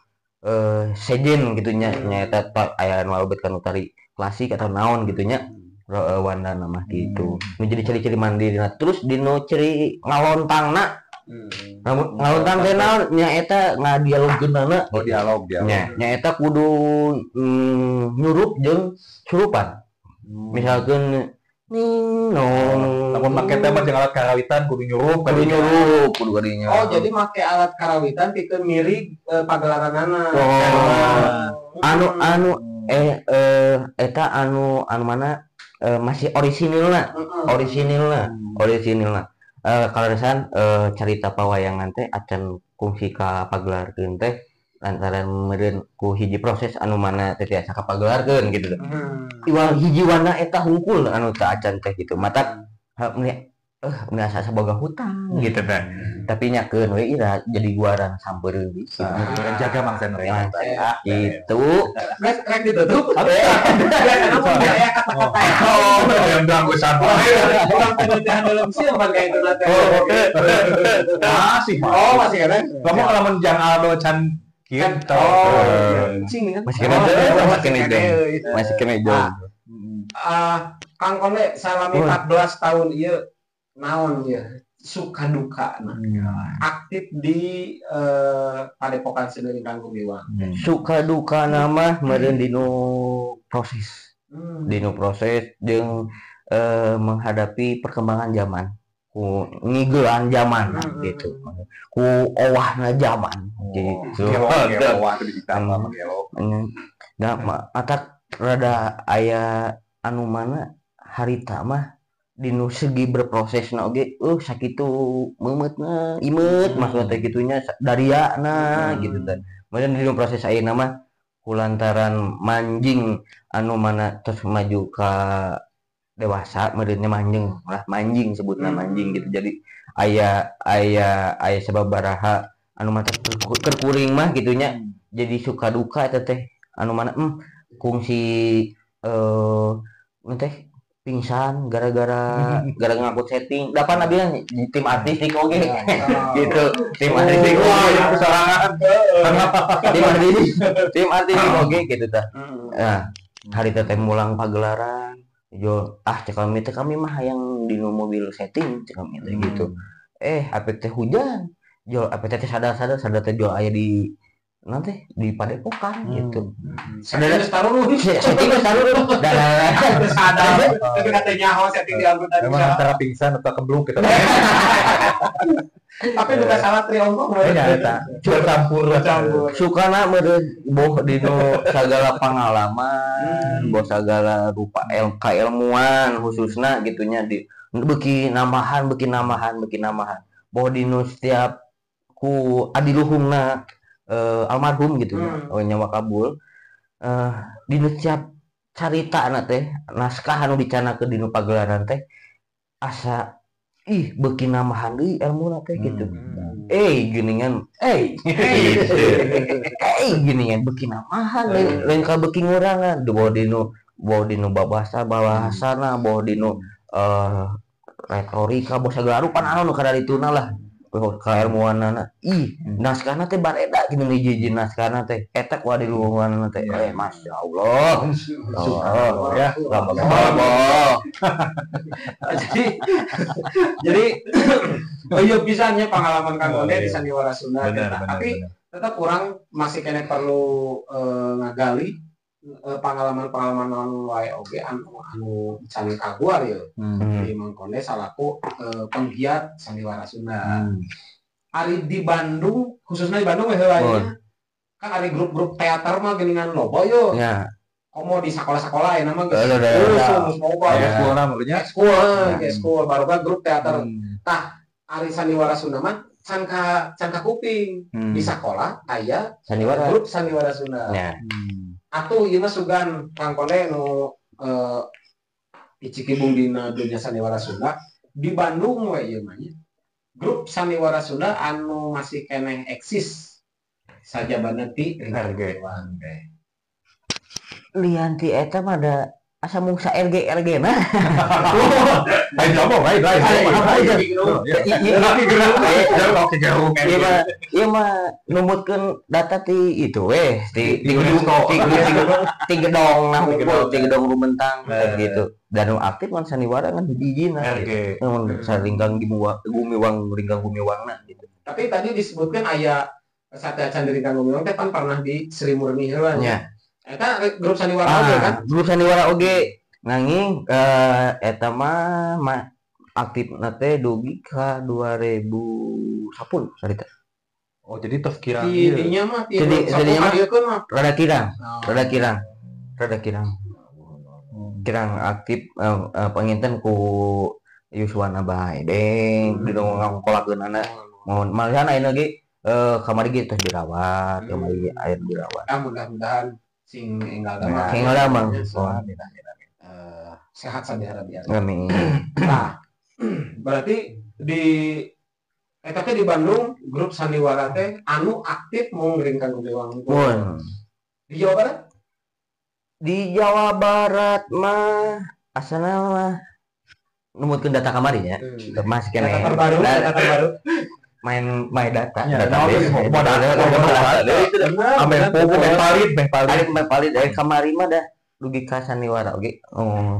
sejen gitu nya. Nyaeta aya anu alebet kanu tari klasik atau naon gitu nya. Wandana mah gitu nu jadi ciri-ciri mandiri. Nah, terus dinu ciri ngalontangna. Ngalontang teh naon? Nyaeta ngadialogkeunana. Oh, dialog dialog. Nya nyaeta kudu nyurup jeung surupan. Misalkan ning nong. Lamun make teh mah jeung alat karawitan kudu nyurup. Kudu nyurup, kudu kadinya. Oh, jadi make alat karawitan pikeun mirig pagelaranana. Oh. Anu anu eh eh eta anu anu mana masih orisinilna. Orisinilna, orisinilna. Kaleresan carita pawayangan teh acan kungsi ka pagelarkeun teh lantaran meureun ku hiji proses anu mana teh tiasa kapagelarkeun gitu. Iwal hiji warna eta hungkul anu teu acan teh gitu. Matak ha, meni meni asa boga hutang gitu teh. Tapi nyakeun we ira jadi guaran sampereun gitu. Nah, jaga Mang Senre. Ya, gitu. Rek rek ditutup. Biasanya mah aya kata-kata ya. Oh, yang ganggu santai. Urang penelitian dalam sih pan kayak itu teh. Masih. Oh, masih kan? Kamu kalau menjang Aldo can kieu. Oh, cing kan. Masih kena Oh, masih kena jauh. Masih kena jauh. Ah, Kang Konde salami 14 tahun ieu naon ieu suka duka nah aktif di Padepokan Seni Lingkang Gumiwang. Suka duka nama meureun dinu proses. Dinu proses jeung menghadapi perkembangan zaman ku ngigelan zaman gitu ku owahna zaman gitu. Gelo gelo, wah itu ditambah sama gelo. Nah, matak rada aya anu mana harita mah dinu segi berproses na oge sakitu meumeutna imeut maksudna teh gitunya dariana gitu teh. Kemudian dinu proses ayeuna mah kulantaran manjing anu mana terus maju ka dewasa meureunnya manjing lah, manjing sebutna manjing gitu. Jadi aya aya aya sababaraha anu mata keur kuring mah gitunya jadi suka duka eta teh anu mana kungsi teh pingsan gara-gara gara ngangkut setting dapat nabi tim artistik oge gitu, tim artistik. Wah, yang kesorangan. Tim artistik, tim artistik oge gitu tah. Nah, hari teh mulang pagelaran jo ah cek kami teh, kami mah yang di mobil setting cek kami teh gitu. Apek teh hujan jo, apek teh sadar-sadar sadar teh jo aya di nanti di padepokan gitu. Sadar taruh. Setting geus taruh dah. Sadar. Tapi katanya nyaho setting di angkutan. Memang antara pingsan atau kemblung kita. Tapi bukan salah triongko. Ya, eta. Bercampur. Campur. Sukana meureun boh dinu sagala pengalaman, boh sagala rupa kailmuan khususna gitunya di beuki nambahan, beuki nambahan, beuki nambahan boh dinu setiap ku adiluhungna almarhum gitu nya. Oh, nyawa kabul dinu setiap carita na teh naskah anu dicanakeun dinu pagelaran teh asa ih beuki nambahan deui ilmuna teh gitu. Geuningan geuningan beuki nambahan lain lain ka beuki ngurangan boh dinu babasa bahasana boh dinu retorika boh sagala rupa anu nu kadarituna lah boh kailmuanana ih naskahna teh bareda gitu hiji-hiji naskahna teh eta ku adiluhunganna teh masya Allah. Subhanallah ya. Allah. Jadi oh iya pisannya pengalaman Kang Oh, Konde iya. di Sandiwara Sunda Benar, eta. benar, Tapi benar. tetap orang masih kena perlu ngagali pengalaman-pengalaman anu wae oge anu anu can kaguar ya di Mang Konde salaku penggiat Sandiwara Sunda. Ari di Bandung, khususnya di Bandung we heula nya. Kan ari grup-grup teater mah geuningan loba yo. Ya. Komo di sekolah-sekolah ya nama geus. Ada, ada, Khusus loba. Ya, sekolah maksudnya. Ekskul, ekskul baru kan grup teater. Hmm. Ari Sandiwara Sunda mah Can ka kuping di sekolah aya sandiwara grup sandiwara Sunda. Ya. Atuh ieu mah sugan Kang Kone nu icikibung dina dunya sandiwara Sunda di Bandung we ieu mah nya. Grup sandiwara Sunda anu masih keneh eksis sajabana ti RG. Lian ti eta mah da asa mung sa RG RG na. Lain ngomong, lain lain. Ieu mah numutkeun data ti itu weh, ti ti gedong nah hukum, ti gedong rumentang gitu. Dan nu aktif kan sandiwara kan hiji-hijina RG. Mun saringkang gumiwang ringkang gumiwangna gitu. Tapi tadi disebutkan aya Satya Candri Ringkang Gumiwang teh pan pernah di Sri Murni heula nya. Eta grup sandiwara oge kan? Grup sandiwara oge. Nanging eta mah aktifna teh dugi ka 2010 sarita. Oh, jadi tos kirang ieu. Dinya mah jadi mah rada kirang. Rada kirang. Rada kirang. Kirang aktif panginten ku Yuswana bae deng di ngongkolakeunana. Mohon malihan ayeuna ge kamari ge tos dirawat, kamari aya dirawat. Ah, mudah-mudahan sing enggal damang. Sing enggal damang. Sehat sabihara biar. Amin. Nah, berarti di eta teh di Bandung grup sandiwara teh anu aktif mung Ringkang Gumiwang. Di Jawa Barat? Di Jawa Barat mah asana mah numutkeun data kamari nya. Masih keneh. Data terbaru, data terbaru. Main data, database, meh valid, dari kamari mah dah dugi ka sandiwara oge,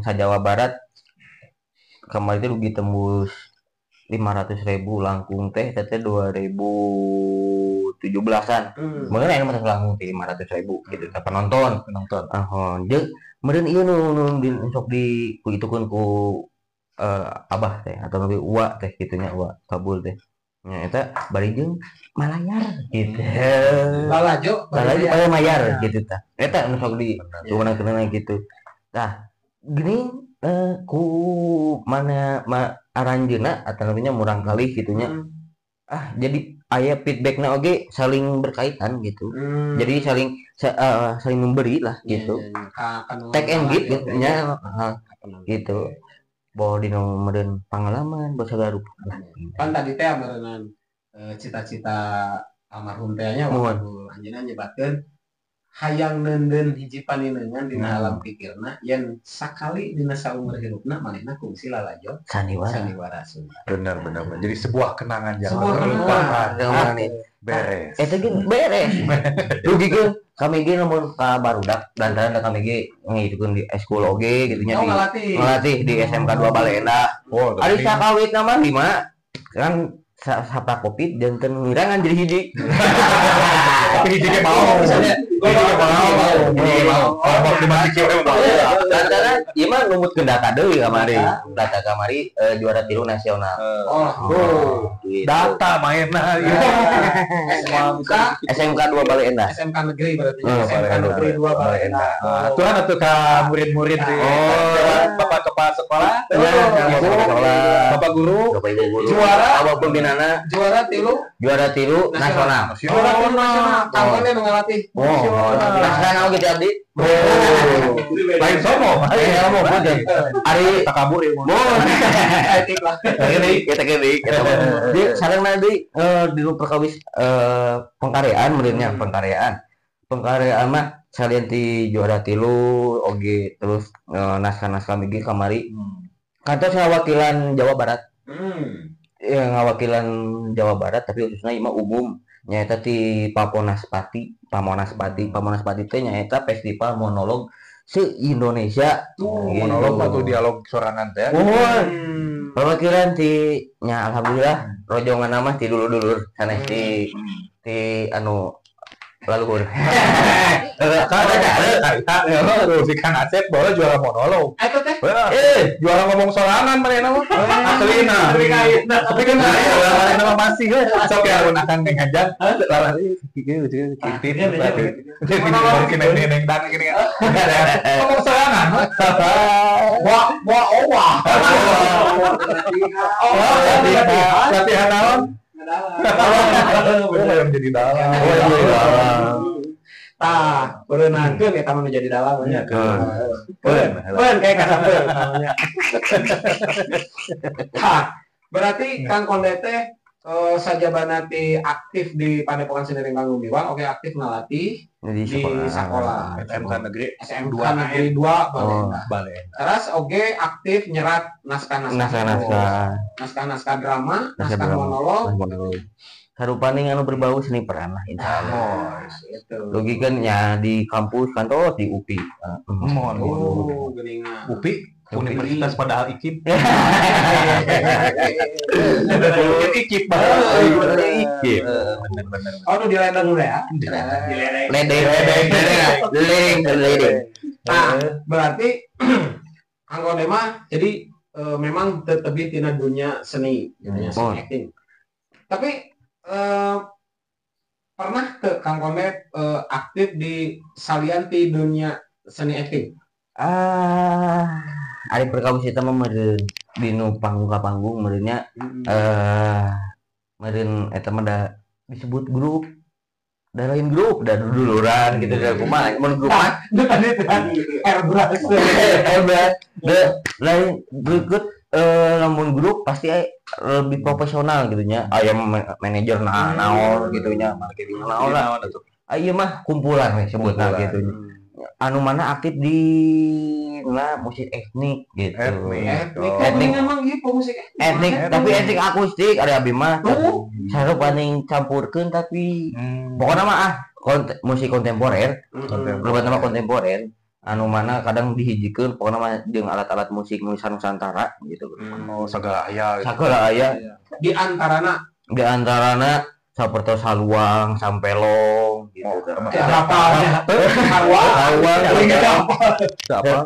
sa Jawa Barat kamari teh dugi tembus 500.000 langkung teh teh 2017-an. Meureun aya mah langkung teh 500.000 gitu teh penonton. Jeung meureun ieu nu sok di ku itukeun ku abah teh atau lebih uwa teh kitunya uwa kabul teh. Nya eta bari jeung malayar gitu. Lalajo, lalajo mayar gitu tah. Eta nu sok di cuman gitu. Tah, gini ku mana aranjeuna atau namanya murang kali gitunya. Ah, jadi aya feedbackna oge saling berkaitan gitu. Jadi saling saling memberi lah gitu. Take and give gitu nya gitu. Bahwa dina meureun pengalaman bahwa sagala rupa lah. Pan tadi teh meureunnan cita-cita almarhum teh nya waktu anjeunna nyebatkeun hayang neundeun hiji panineungan dina alam pikirna yen sakali dina saumur hirupna manehna kungsi lalajo sandiwara Sunda. Benar benar. Jadi sebuah kenangan jangan terlupakan. Beres. Eta ge beres. Dugikeun kami ge lamun ka barudak dandaran da kami ge ngitukeun di eskul oge gitu nya ngelatih di SMK 2 Baleendah. Oh, ari sakawitna mah 5 kan sapa Covid janten ngirangan jadi hiji. Tapi hiji ge mau. Hiji mau. Mau dimati kieu mau. Lantaran ieu mah numutkeun data deui kamari. Data kamari juara 3 nasional. Oh, data mainna ieu. SMK 2 Baleendah. SMK negeri berarti. SMK negeri 2 Baleendah. Aturan atuh ka murid-murid di Bapak kepala sekolah, Bapak guru, Bapak ibu guru, juara Bapak pembinana, juara tilu nasional. Juara tilu nasional. Kangkone nu ngalatih. Oh, nasional gitu abdi. Lain somo. Lain somo. Ari takabur ya. Etik lah. Kita gini, kita di sareng nanti di perkawis pengkaryaan meureunnya pengkaryaan. Pengkaryaan mah salian ti juara tilu oge terus naskah-naskah migi kamari. Kantos ngawakilan Jawa Barat. Ya ngawakilan Jawa Barat tapi khususnya ieu mah umum nyaeta ti Pamonaspati, Pamonaspati teh nyaeta festival monolog se-Indonesia. Tuh, gitu. Monolog atau dialog sorangan teh. Oh. Perwakilan ti nya alhamdulillah rojongan mah ti dulur-dulur sanes ti ti anu laluhur. Kan si Kang Asep bawa juara monolog. Eta teh. Juara ngomong sorangan manehna mah. Aslina. Tapi kan manehna mah masih sok ya mun akang ngajak lalari kieu kieu kieu. Ngomong sorangan. Wah, wah, wah. Latihan naon? Oh, yang jadi dalang. Oh, yang jadi dalang. Tah, berenangkeun eta mah nu jadi dalang nya. Keun. Keun kayak kasampeun namanya. Tah, berarti Kang Konde teh sajabana ti aktif di Padepokan Seni Rengkang Gumiwang, oke aktif ngalatih Di di sekolah. SMK Negeri SMK Negeri 2 Baleendah. Baleendah. Terus oke aktif nyerat naskah-naskah. Naskah-naskah. Naskah-naskah drama, Naskah naskah drama. monolog. Monolog. Sarupaning anu berbau seni peran lah insyaallah. Oh, Gitu. Logikeun nya di kampus kantor di UPI. Mohon. Oh, geuningan. UPI Universitas padahal IKIP. IKIP IKIP. Bener-bener. Oh, nu di ledeng udah ya? Ledeng, ledeng, ledeng, ledeng. Nah, berarti Kang Konde mah jadi memang tetep tina dunia seni, dunia seni acting. Tapi pernah ke Kang Konde aktif di salian ti dunia seni acting? Ah, ari perkawis eta mah meureun dinu panggung ka panggung meureunnya meureun eta mah da disebut grup. Da lain grup, da duduluran gitu da kumaha mun grup mah tadi airbrush. Airbrush. Da lain berikut lamun grup pasti lebih profesional gitu nya. Aya manajer naon gitu nya, marketing naon lah. Ieu mah kumpulan we sebutna gitu. Anu mana aktif di na musik etnik gitu. Etnik. Memang ieu musik etnik. Tapi etnik akustik ada abi mah. Sarupaning campurkeun tapi pokokna mah musik kontemporer. Lebet nama kontemporer. Anu mana kadang dihijikeun pokokna mah jeung alat-alat musik Nusantara gitu. Oh, sagala aya. Sagala aya. Di antarana sapertos saluang, sampelong gitu. Apa? Saluang,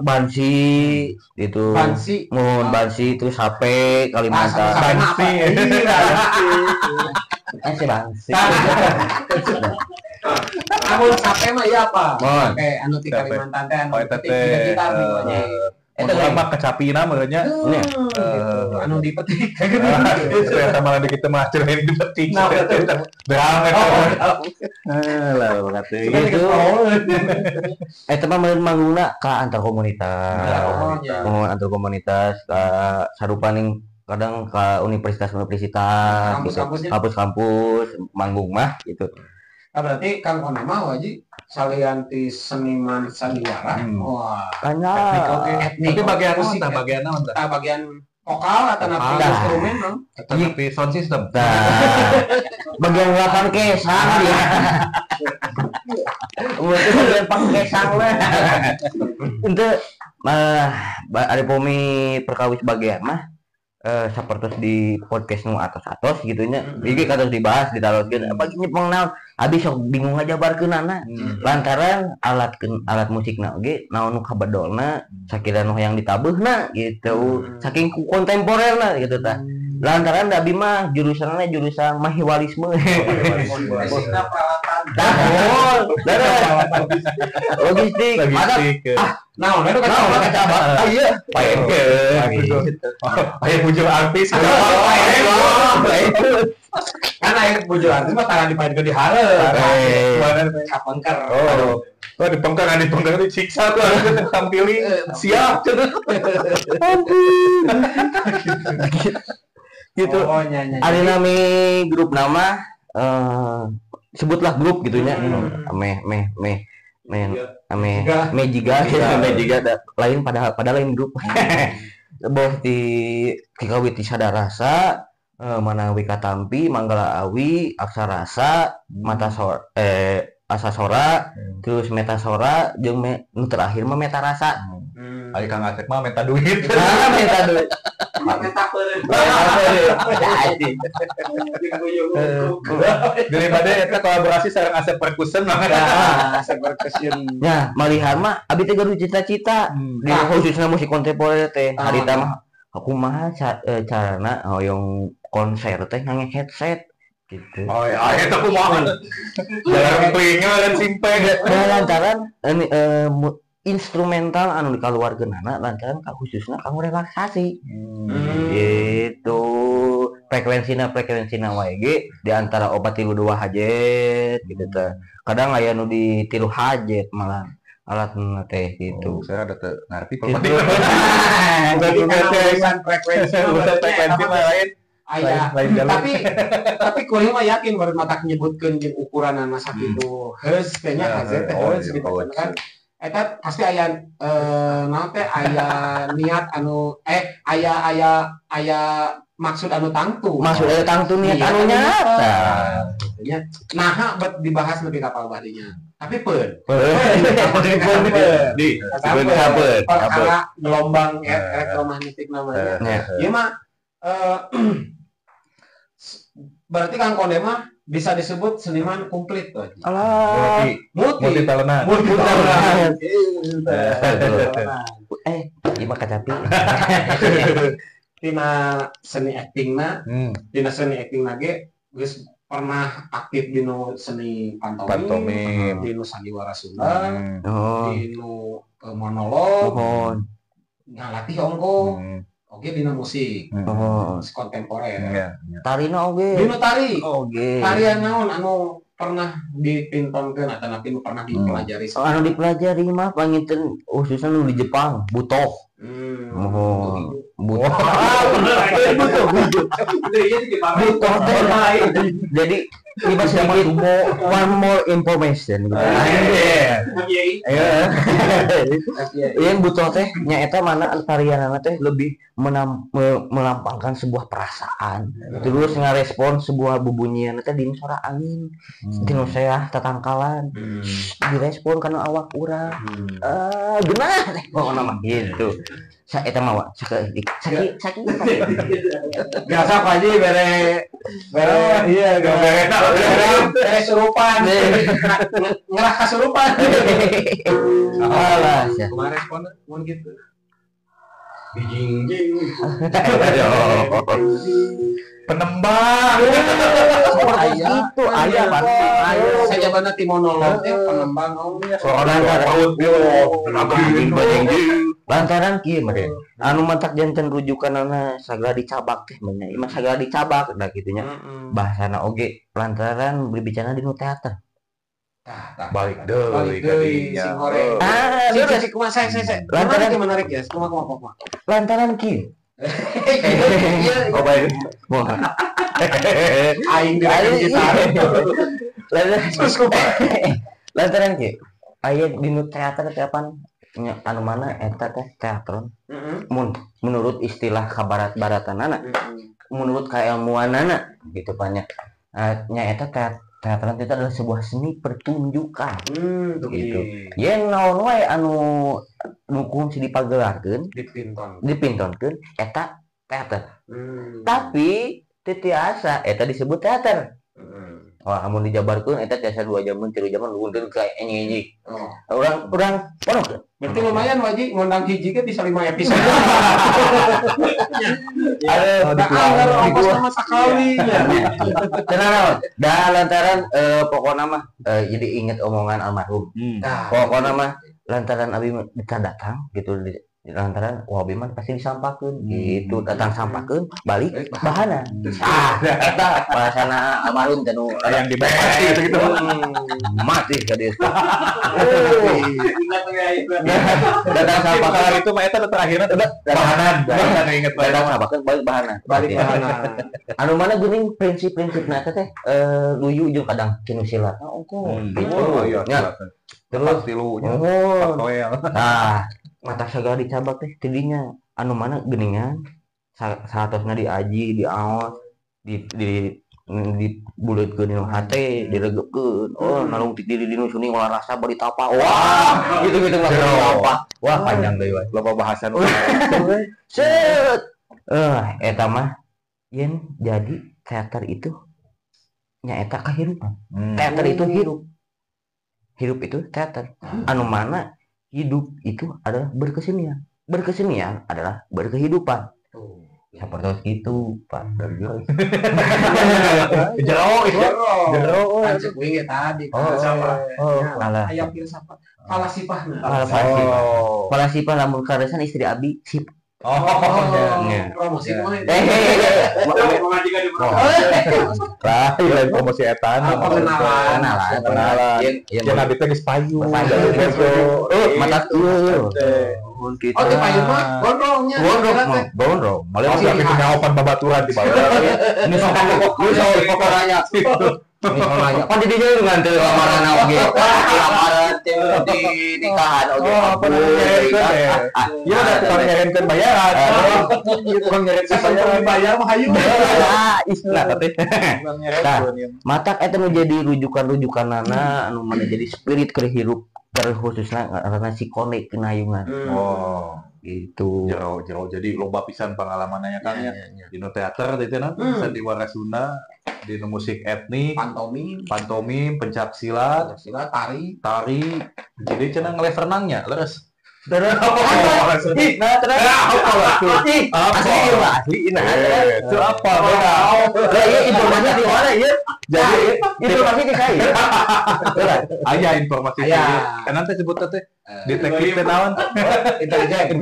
bansi gitu. Bansi. Mun bansi itu sape Kalimantan. Bansi. Bansi. Amun sape mah ieu apa? Oke, anu ti Kalimantan teh anu petik gitar nya. Eta mah kecapina meureun nya. Anu dipetik. Itu eta malah di kitu mah lain dipetik. Berang eta. Lah kate gitu. Eta mah meureun manggungna ka antar komunitas. Mun antar komunitas ka sarupaning kadang ka universitas-universitas gitu. Kampus-kampus manggung mah gitu. Nah, berarti Kang Konde mah wajib salian ti seniman sandiwara. Wah. Banyak. Etnik. Tapi bagian musik, bagian naon tah? Bagian vokal atau napi instrumen no? Atau napi sound system. Bagian lapan kesang ya. Berarti bagian pangkesang lah. Untuk mah ari pomi perkawis bagian mah sapertos di podcast nu atos-atos gitu nya. Iki katos dibahas ditaroskeun. Apa nyepeng naon? Abi sok bingung ngajabarkeunana. Lantaran alat musikna oge naon nu kabedolna, sakira nu hayang ditabeuhna gitu. Saking ku kontemporerna gitu tah. Lantaran da abi mah jurusanna jurusan mahiwalisme. Basicna peralatan. Tah, logistik. Ah, naon eta kacamata. Ah iya, paenkeun. Aya bujur artis. Kan aya bujur artis mah tangan dipaenkeun di hareup. Kapengker. Oh, dipengker disiksa tuh tampilin siap. Ampun. Gitu. Oh, nya. Ari nami grup nama sebutlah grup gitu nya. Meh jiga gitu, meh jiga lain pada lain grup. Boh di kawit ti Sadarasa, Manawi Katampi, Manggala Awi, Aksarasa, Mata Sor Asasora, terus Metasora, jeung nu terakhir mah Metarasa. Ari Kang Asep mah meta duit. Nah, meta duit. Meta peureun. Daripada eta kolaborasi sareng Asep Percussion mah. Asep Percussion. Nya, malihan mah abi teh gaduh cita-cita di khususna musik kontemporer teh. Harita mah kumaha carana hoyong konser teh ngangge headset gitu. Oh ya, eta kumaha. Jalan telinga dan simpeng. Nah, lantaran instrumental anu dikaluarkeunana lantaran khususna kanggo relaksasi. Gitu. Frekuensina wae ge di antara 4 3 2 hajet gitu teh. Kadang aya nu di 3 hajet malah alatna teh gitu. Oh, saya ada teu ngarti kalau Gitu. Jadi karena urusan frekuensi urusan frekuensi mah lain. Aya. Lain jalur. Tapi kuring mah yakin baru matak nyebutkeun jeung ukuranana sakitu hertz teh nya HZ teh hertz gitu kan. Eta pasti aya naon teh aya niat anu aya aya aya maksud anu tangtu. Maksud aya tangtu niat anu nyata. Nya naha bet dibahas lebih kapal badinya. Tapi peun. Di perkara gelombang elektromagnetik namanya. Ieu mah berarti Kang Konde mah bisa disebut seniman komplit tuh. Alah, multi talenta. Multi talenta. Ieu mah kacapi. Tina seni aktingna, tina seni aktingna ge geus pernah aktif dinu seni pantomim, dinu sandiwara Sunda, dinu monolog, ngalatih ongko. Oke, dina musik, kontemporer. Tarina oge. Dinu tari. Oge. Tarian naon anu pernah dipintonkeun atanapi nu pernah dipelajari? Oh, anu dipelajari mah panginten khususna nu di Jepang, butoh. Oh, butoh. Butoh teh. Jadi ini sedikit one more information gitu. Iya. Yang butoh teh nyaeta mana tarianana teh lebih melampangkan sebuah perasaan. Terus ngarespon sebuah bubunyian teh dinu sora angin, dinu seah tatangkalan. Direspon kana awak urang. Geunah teh pokona mah gitu. Eta mah sakedik. Saki saki. Biasa Pak Haji bere bere iya bere bere surupan. Ngerah kasurupan. Alah sia. Kumaha responna mun kitu? Bijing-jing. Penembang. Seperti itu aya Pak. Sajabana ti monolog teh penembang lantaran kieu mah anu mantak janten rujukanana sagala dicabak teh mah nya sagala dicabak da kitu nya bahasana oge lantaran berbicara di nu teater. Balik deui ka dinya. Ah, lurus kumaha saya. Lantaran menarik ya, kumaha kumaha. Lantaran kieu. Oh baik. Aing direken gitar. Terus kumaha? Lantaran kieu aya dinu teater teh apan anu mana eta teh teatron. Menurut istilah kabarat-baratanana, menurut kailmuanana gitu banyak. Nya eta teatron itu adalah sebuah seni pertunjukan. Gitu. Yen naon wae anu dukung si dipagelarkeun, dipintonkeun eta teater. Tapi teu tiasa eta disebut teater. Wah, amun dijabarkeun eta tiasa 2 jaman, 3 jaman luhurkeun ka enyi-enyi. Urang pono. Berarti lumayan wajib ngundang hiji ge bisa 5 episode. Aduh, ongkos sama sekali nya. Tenang naon? Da lantaran pokona mah jadi inget omongan almarhum. Pokona mah lantaran abi datang gitu lantaran wah abi mah pasti disampahkeun gitu, datang sampahkeun balik bahana. Ah, eta bahasana almarhum teh nu yang dibayar gitu. Mati ka dieu. Datang sampahkeun itu mah eta terakhirna bahanan. Bahanan inget datang sampahkeun balik bahana. Balik bahana. Anu mana geuning prinsip-prinsipna eta teh luyu jeung kadang cinu silat. Ongko. Gitu. Nya. Terus tilunya. Nah, mata segala dicabak teh tidinya anu mana geuningan saatosna diaji diaos di dibuleutkeun dinu hate diregepkeun oh nalungtik diri dinu suni ulah rasa bari tapa wah gitu-gitu lah tapa wah panjang deui wae loba bahasan set eta mah yen jadi teater itu nyaeta kahirupan. Teater itu hirup, hirup itu teater. Anu mana hidup itu adalah berkesenian, berkesenian adalah berkehidupan. Seperti itu Pak. Jero jero lanjut wingi tadi oh alah aya filsafat falasifahna. Falasifah lamun karesan istri abi sip Oh, promosi mah. Lah, lain promosi etan. Pengenalan. Yang abi teh geus payu. Oh, mata ieu. Oh, di payu mah gondrongnya. Gondrong. Malah masih abi nyaopan babaturan di bawah. Ini sok pokoknya. Misalnya, kan di dieu ngan teu lamaran oge. Lamaran teu di nikahan oge. Oh, apa namanya? Ya udah tukang nyerenkeun bayaran. Tukang nyerenkeun bayaran bayar mah hayu. Ah, istilah teh. Nah, matak eta nu jadi rujukan-rujukanana anu mana jadi spirit keur hirup terkhususna karena si konek kinayungan. Oh, gitu. Jero jadi loba pisan pengalamannya Kang ya. Dino teater teh teh sandiwara Sunda, dino musik etnik, pantomim, pencak silat, tari. Jadi cenah ngeles renangnya, leres. Terus nah, terus apa asli nah itu apa beda. Lah iya informasi di mana ya? Jadi informasi di saya. Aya informasi saya. Kan nanti sebut teh detektif teh naon? Intelijen.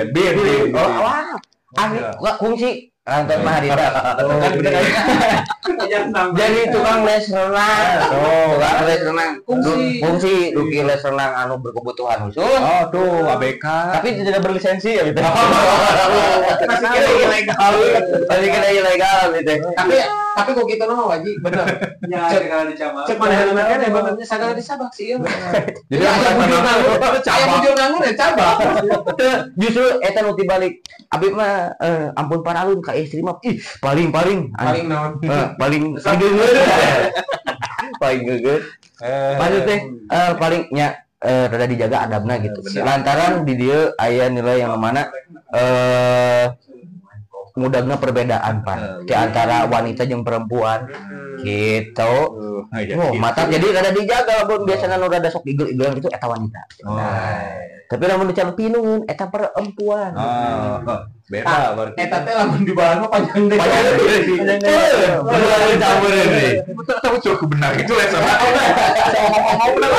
Bin. Oh, wah. Asli kungsi kantor mah harita. Jadi tukang les renang. Tukang les renang. Fungsi duki les renang anu berkebutuhan khusus. Oh, tuh ABK. Tapi tidak berlisensi ya gitu. Masih kira ilegal. Masih kira ilegal gitu. Tapi kok kita mah wajib bener. Ya, segala dicabak. Cek manehna kan benernya segala disabak sih ieu. Jadi aya bujur nganggur ya cabak. Justru eta nu tibalik. Abi mah ampun paralun ka istri mah ih paling naon? Paling geungeut. Paling geungeut. Paling teh paling nya rada dijaga adabna gitu. Lantaran di dieu aya nilai yang mana mudagna perbedaan pan di antara wanita jeung perempuan gitu. Oh, mata jadi rada dijaga lamun biasana nu rada sok igel-igelan gitu eta wanita. Nah, tapi lamun dican pinungan eta perempuan. Beda berarti. Eta teh lamun dibahas mah panjang deui. Panjang deui. Campur deui. Betul cukup benar itu ya sama. Ngomong benar.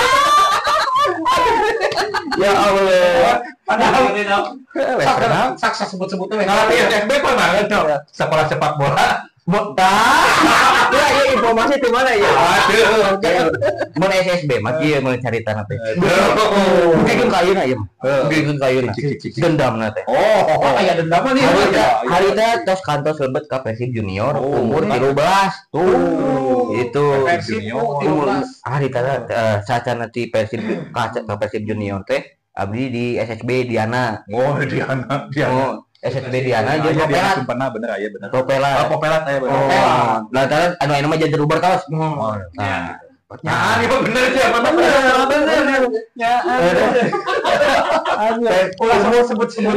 Ya Allah. Padahal saksa sebut-sebutnya. Nah, SSB pernah sekolah sepak bola. Ya, informasi di mana ya? Aduh. Mun SSB mah kieu mun carita teh. Mungkin ka ayeuna ieu mah. Mungkin ka ayeuna. Dendamna teh. Oh, aya dendamna nih. Harita tos kantos lebet ka Persib Junior umur 13. Tuh. Itu Persib umur harita sacana ti Persib ka Persib Junior teh abdi di SSB Diana. Oh, Diana. Oh, SSB Diana jeung Popelat. Sumpena bener aya bener. Popelat. Oh, Popelat aya bener. Oh. Lantaran anu ayeuna mah janten Uber kaos. Oh. Nah. Nyaan ieu bener sih, bener. Nyaan. Ulah sebut-sebut.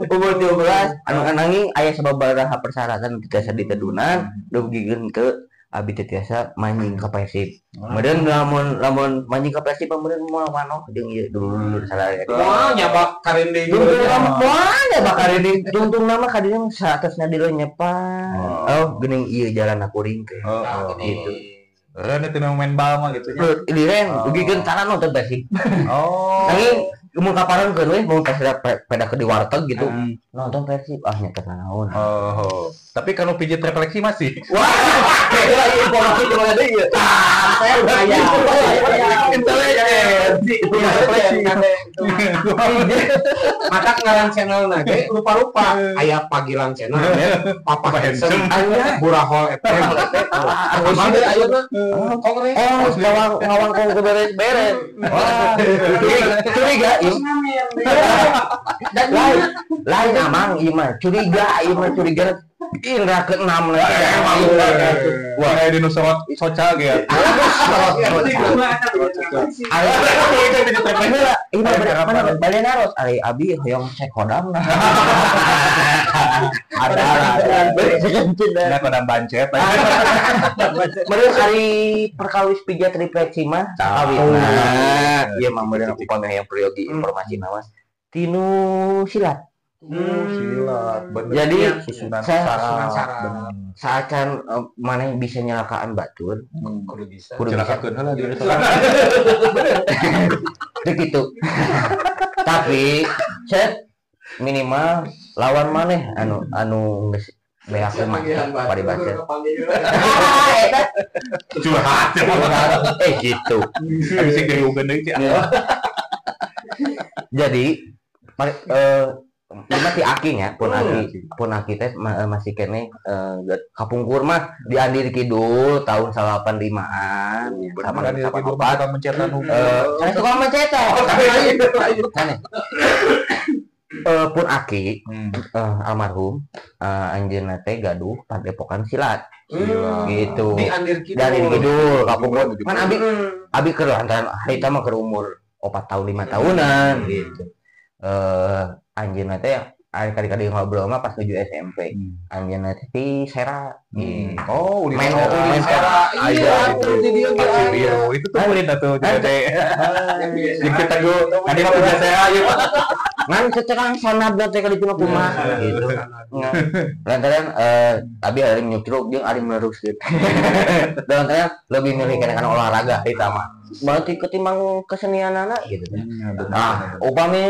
Umur 13 anu nanging aya sababaraha persyaratan tiasa ditedunan dugikeun ke abi teh tiasa manjing ka Persib. Meureun lamun manjing ka Persib meureun moal manoh jeung ieu dulur sadaya. Moal nyabak karinding. Moal nyabak karinding. Tungtung nama ka dieu saatasna dilenyepan. Oh, geuning ieu jalan kuring teh. Gitu. Ren teh main bal mah gitu nya. Liren dugikeun cara nonton Persib. Oh. Nanging mun kapareun we mun peda ke di warteg gitu. Nonton Persib ah nya teh naon. Oh. Tapi kalau pijit refleksi masih. Wah, informasi di mana deui ieu? Saya aya. Intelijen. Refleksi. Mata ngaran channelna ge rupa-rupa. Aya Pagilang channel, Papa Handsome, Burahol FM. Anu ayeuna kongres. Oh, ngawang beres-beres. Wah, curiga ieu. Lain amang ieu mah, curiga ieu mah curiga. Indra ke-6 lah. Wah, kayak dinosaurus soca gitu. Bale naros ari abi hoyong cek kodam. Ada ada kodam bancet. Meureun ari perkawis pijat refleksi mah kawitna. Ieu mah meureun upami hayang peryogi informasi mah tinu silat. Silat bener. Jadi susunan saraf saacan mana bisa nyelakaan batur kudu bisa kudu celakakeun heula diri bener gitu. Tapi cet minimal lawan maneh anu anu geus beak mah paribasa. Curhat. Gitu. Habis geriugeun deui sih. Jadi lima ti aki nya pun aki teh masih kene kapungkur mah di Andir Kidul tahun 85-an sama Andir Kidul mah tukang mencetan sanes tukang mencetan. Sanes. Pun aki almarhum anjeunna teh gaduh padepokan silat. Gitu. Di Andir Kidul. Di Andir Kidul kapungkur. Kan abi keur lantaran harita mah keur umur 4 tahun 5 tahunan gitu. Anjeunna teh kali-kali ngobrol mah pas nuju SMP. Anjeunna teh di Sera. Oh, di Sera. Iya, di dieu ge aya. Itu tuh murid atuh jadi. Jeung kita go, adi mah punya Sera ieu. Ngan secerang sanadna teh kali cuma kumaha gitu. Lantaran abi ari nyucruk jeung ari meneruskeun. Lantaran lebih milih kana olahraga eta mah. Berarti ketimbang kesenianana gitu. Nah, upami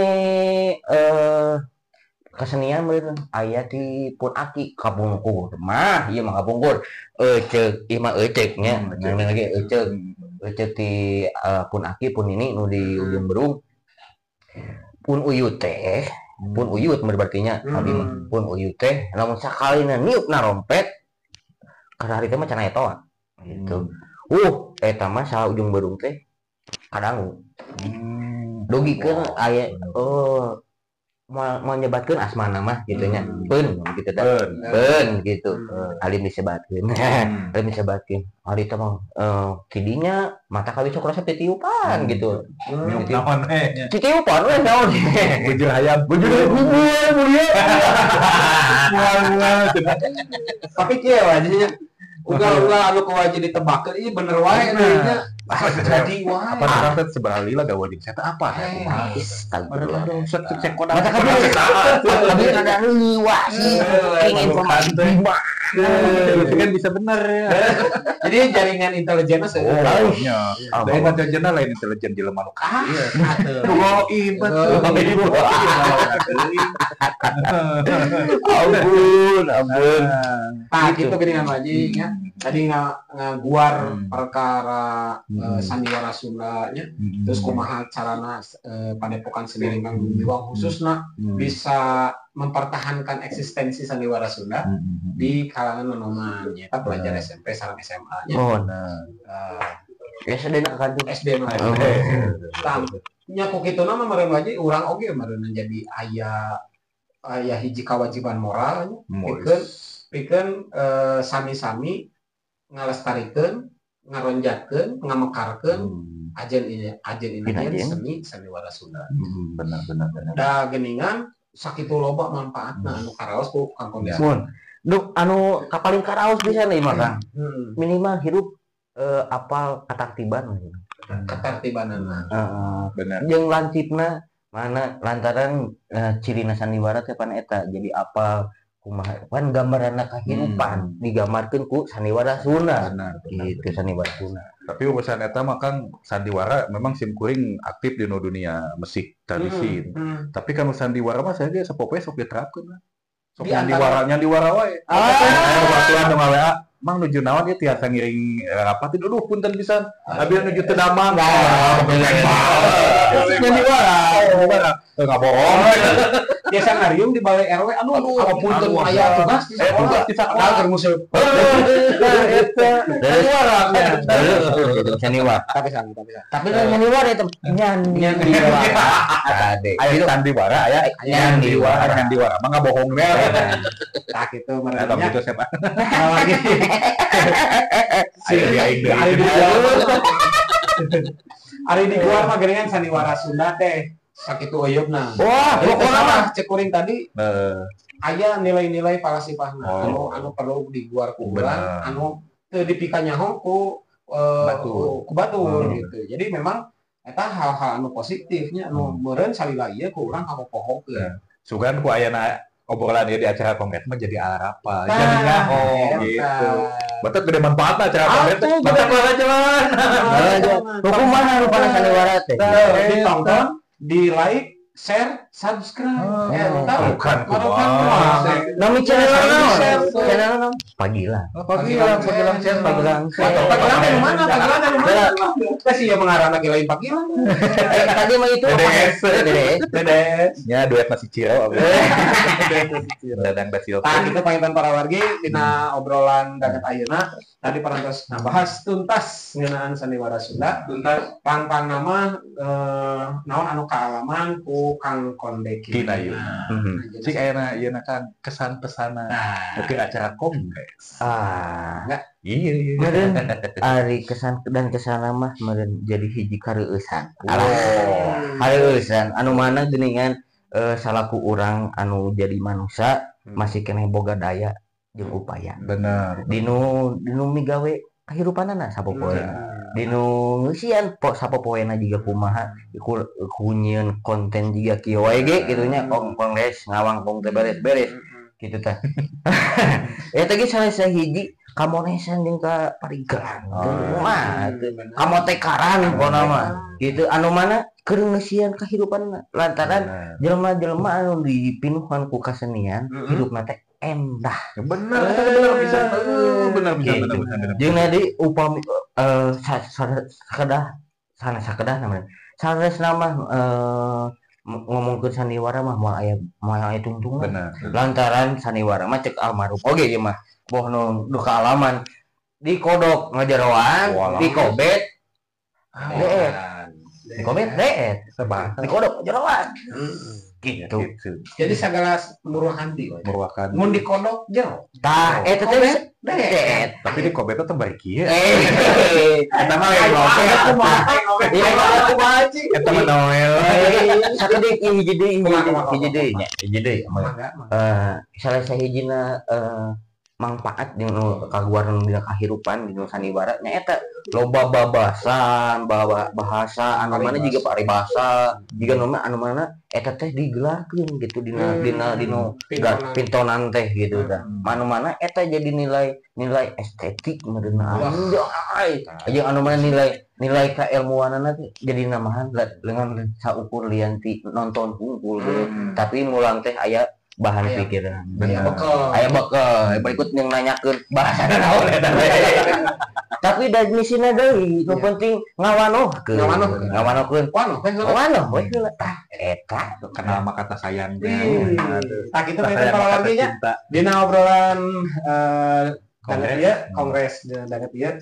kesenian meureun aya di pun aki kapungkur mah ieu mah kapungkur eceuk ieu mah eceuk nya ngan lagi eceuk eceuk ti pun aki pun ini nu di Ujung Berung pun uyut teh pun uyut berarti nya abi mah pun uyut teh lamun sakalina niupna rompet karena hari teh mah cenah eta gitu. Eta mah salah Ujung Berung teh kadangu. Dugikeun aya mau nyebatkeun asmana mah gitu nya. Peun gitu teh. Peun gitu. Alim disebatkeun. Alim disebatkeun. Ari teh mah tidinya mata kawi sok resep titiupan gitu. Niup naon we nya. Titiupan we naon. Bujur hayam. Bujur mulia. Mual. Tapi kieu wajahnya ugal-ugal anu wajib ditebakkeun ieu bener wae nya. Jadi wae. Apa teh sebelah lila gawe jeung saya apa? Astagfirullah. Cek kota. Mata kabeh ada leuwah sih. Ingin informasi. Itu kan bisa bener ya. Jadi jaringan intelijennya oh, iya. Lain intelijennya lain intelijen jelema nu kaya. Goib betul. Ampun, ampun. Nah, gitu geuningan waji nya. Tadi ngaguar perkara sandiwara Sunda nya. Terus kumaha carana padepokan sendiri Mang Gumiwang khususna bisa mempertahankan eksistensi sandiwara Sunda di kalangan nonoman nyata pelajar SMP sareng SMA nya. Oh, nah. SD na kan SD mah. Tah nya ku kituna mah meureun wae urang oge meureun jadi aya aya hiji kewajiban moral nya pikeun sami-sami ngalestarikeun, ngaronjatkeun, ngamekarkeun ajen ini seni sandiwara Sunda. Benar benar benar. Da geuningan sakitu loba manfaatna anu karaos ku Kang Desa. Mun. Duh anu kapaling karaos pisan ieu mah Kang. Minimal hirup apal katartiban gitu. Katartibanana. Heeh. Bener. Jeung lancipna mana lantaran cirina sandiwara teh pan eta jadi apal kumaha pan gambaranna kahirupan digambarkeun ku sandiwara Sunda. Benar, gitu sandiwara Sunda. Tapi urusan eta mah Kang sandiwara memang sim kuring aktif di dunia musik tradisi. Tapi kan sandiwara mah saya ge sapopoe sok diterapkeun lah. Sok nyandiwara wae. Batuan nu WA mang nuju naon ieu tiasa ngiring rapat aduh punten pisan. Abi nuju teu damang. Nyandiwara. Ngabohong. Biasa ngariung di balai RW aduh apunten aya tugas di sekolah. Padahal keur musuh. Sandiwara. Sandiwara. Tapi sami. Tapi nyandiwara itu nyandiwara. Ade. Aya sandiwara aya nyandiwara. Nyandiwara mah ngabohong we. Tah kitu meureun nya. Eta siapa? Lagi. Ari di gua mah geuningan sandiwara Sunda teh sakitu euyeupna. Wah, pokona mah cek kuring tadi aya nilai-nilai falasifahna anu perlu diguar ku urang anu teu dipikanyaho ku ku batur gitu. Jadi memang eta hal-hal anu positifnya anu meureun salila ieu ku urang kapopohokeun. Sugan ku ayana obrolan ieu di acara kongres mah jadi arapa. Jadi nyaho gitu. Batak gede manfaatna acara kongres teh. Batak jalan. Kumaha rupana sandiwara teh? Ditonton, di like, share, subscribe. Eta bukan kumaha. Nami channel naon? Channel naon? Pagilang. Pagilang, Pagilang channel. Pagilang. Pagilang dari mana? Pagilang dari mana? Teh sih ya mengarana ge lain Pagilang. Tadi mah itu DDS. DDS. DDS. Ya duet nasi Ciro. Dadang da Silva. Tah kitu panginten para wargi dina obrolan danget ayeuna tadi parantos ngabahas tuntas ngeunaan sandiwara Sunda. Tuntas pang-pang nama naon anu kaalaman ku Kang Konde Kinayuna. Cik ayeuna ieu Kang kesan pesana ke acara kongres. Ah, iya iya. Meureun ari kesan dan kesana mah meureun jadi hiji kareueusan. Kareueusan anu mana geuningan salaku urang anu jadi manusia masih keneh boga daya jeung upaya. Bener. Dinu dinu migawe kahirupanana sapopoe. Dinu ngeusian po sapopoena jiga kumaha ku nyieun konten jiga kieu wae ge kitu nya kongres ngawangkong teh beres-beres kitu teh. Eta ge salah sahiji kamonesan jeung ka Parigelang. Wah, kamotekaran pokona mah. Kitu anu mana keur ngeusian kahirupanna lantaran jelema-jelema anu dipinuhan ku kasenian hidupna teh endah. Bener, bener bisa, bener bisa, bener bener. Jeung deui upami sakedah sana sakedah namanya. Sanes nama ngomongkeun sandiwara mah moal aya tungtungan. Bener. Lantaran sandiwara mah cek almarhum oge ieu mah boh nu duka alaman dikodok ngajaroan, dikobet deet. Dikobet deet. Dikodok ngajaroan. Gitu. Jadi segala murwakanti we. Murwakanti. Mun dikodok jero. Tah eta teh deet. Tapi dikobet teh baik ieu. Eta mah lain ngobet. Iya kumaha sih? Eta mah Noel. Sakedik hiji deui hiji deui nya hiji deui. Salah sahijina mangpaat dinu kaguar dina kahirupan dinu sandiwara nya eta loba babasan bahasa anu mana jiga paribasa jiga nu anu mana eta teh digelarkeun gitu dina dina dinu pintonan teh gitu tah anu mana eta jadi nilai nilai estetik meureunna anjay jeung anu mana nilai nilai kailmuanana teh jadi namahan dengan saukur lian ti nonton hungkul gitu tapi mulang teh aya bahan pikiran. Aya bekal. Aya bekal. Berikut yang nanyakeun bahasana naon eta. Tapi da misina deui, nu penting ngawanohkeun. Ngawanohkeun. Wanoh we heula tah eta kenal maka kata sayang. Tah kitu mah para wargi nya. Dina obrolan danget ieu kongres danget ieu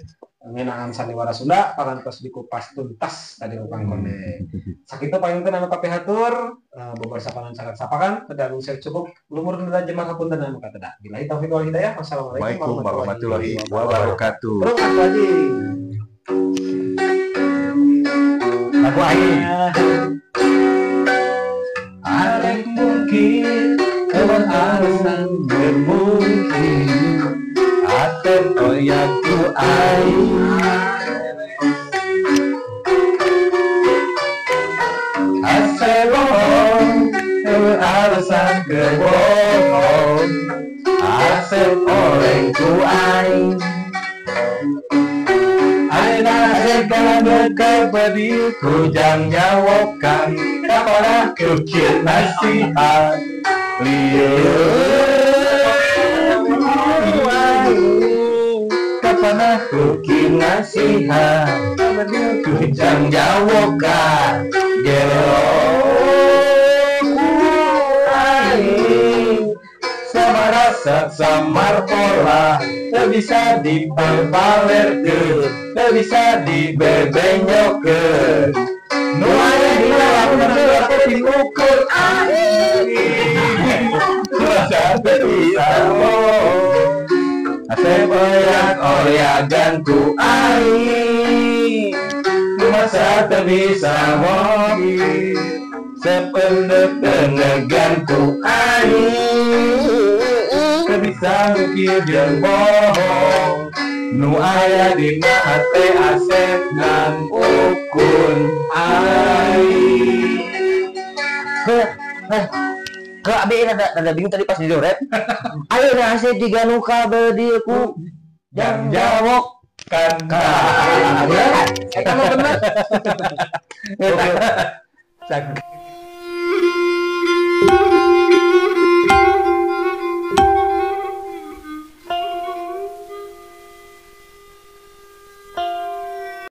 ngeunaan sandiwara Sunda parantos dikupas tuntas tadi ku Kang Konde. Sakitu panginten anu kapihatur bobor sapanan syarat sapakan pedang saya cukup lumur neda jemah hapunten anu kateda. Billahi taufik wal hidayah. Wassalamualaikum warahmatullahi wabarakatuh. Terus lagi. Aku aing. Arek mungkin kewan alasan mungkin aten oyaku aing ase bohong alasan kebohong asep oleng ku aing aina segala berkebedi kujang nyawokan kaparah kukir nasihat liur kapanah kukir nasihat kujang nyawokan gelo aing sama rasa samar pola tak bisa diperpalerkeun tak bisa dibebenyokeun nu aya di dalam aku diukur aing rasa bisa asep oyak oyagan ku aing masa tak bisa ngopi sependek-pendegan ku aing teu bisa ngukir jeung bohong nu aya dina hate asep ngan ukun aing. Ke abi rada bingung tadi pas di rap. Ayo dah asep diganuka bedi ku jang jawok kan. Eta mah bener. Cak.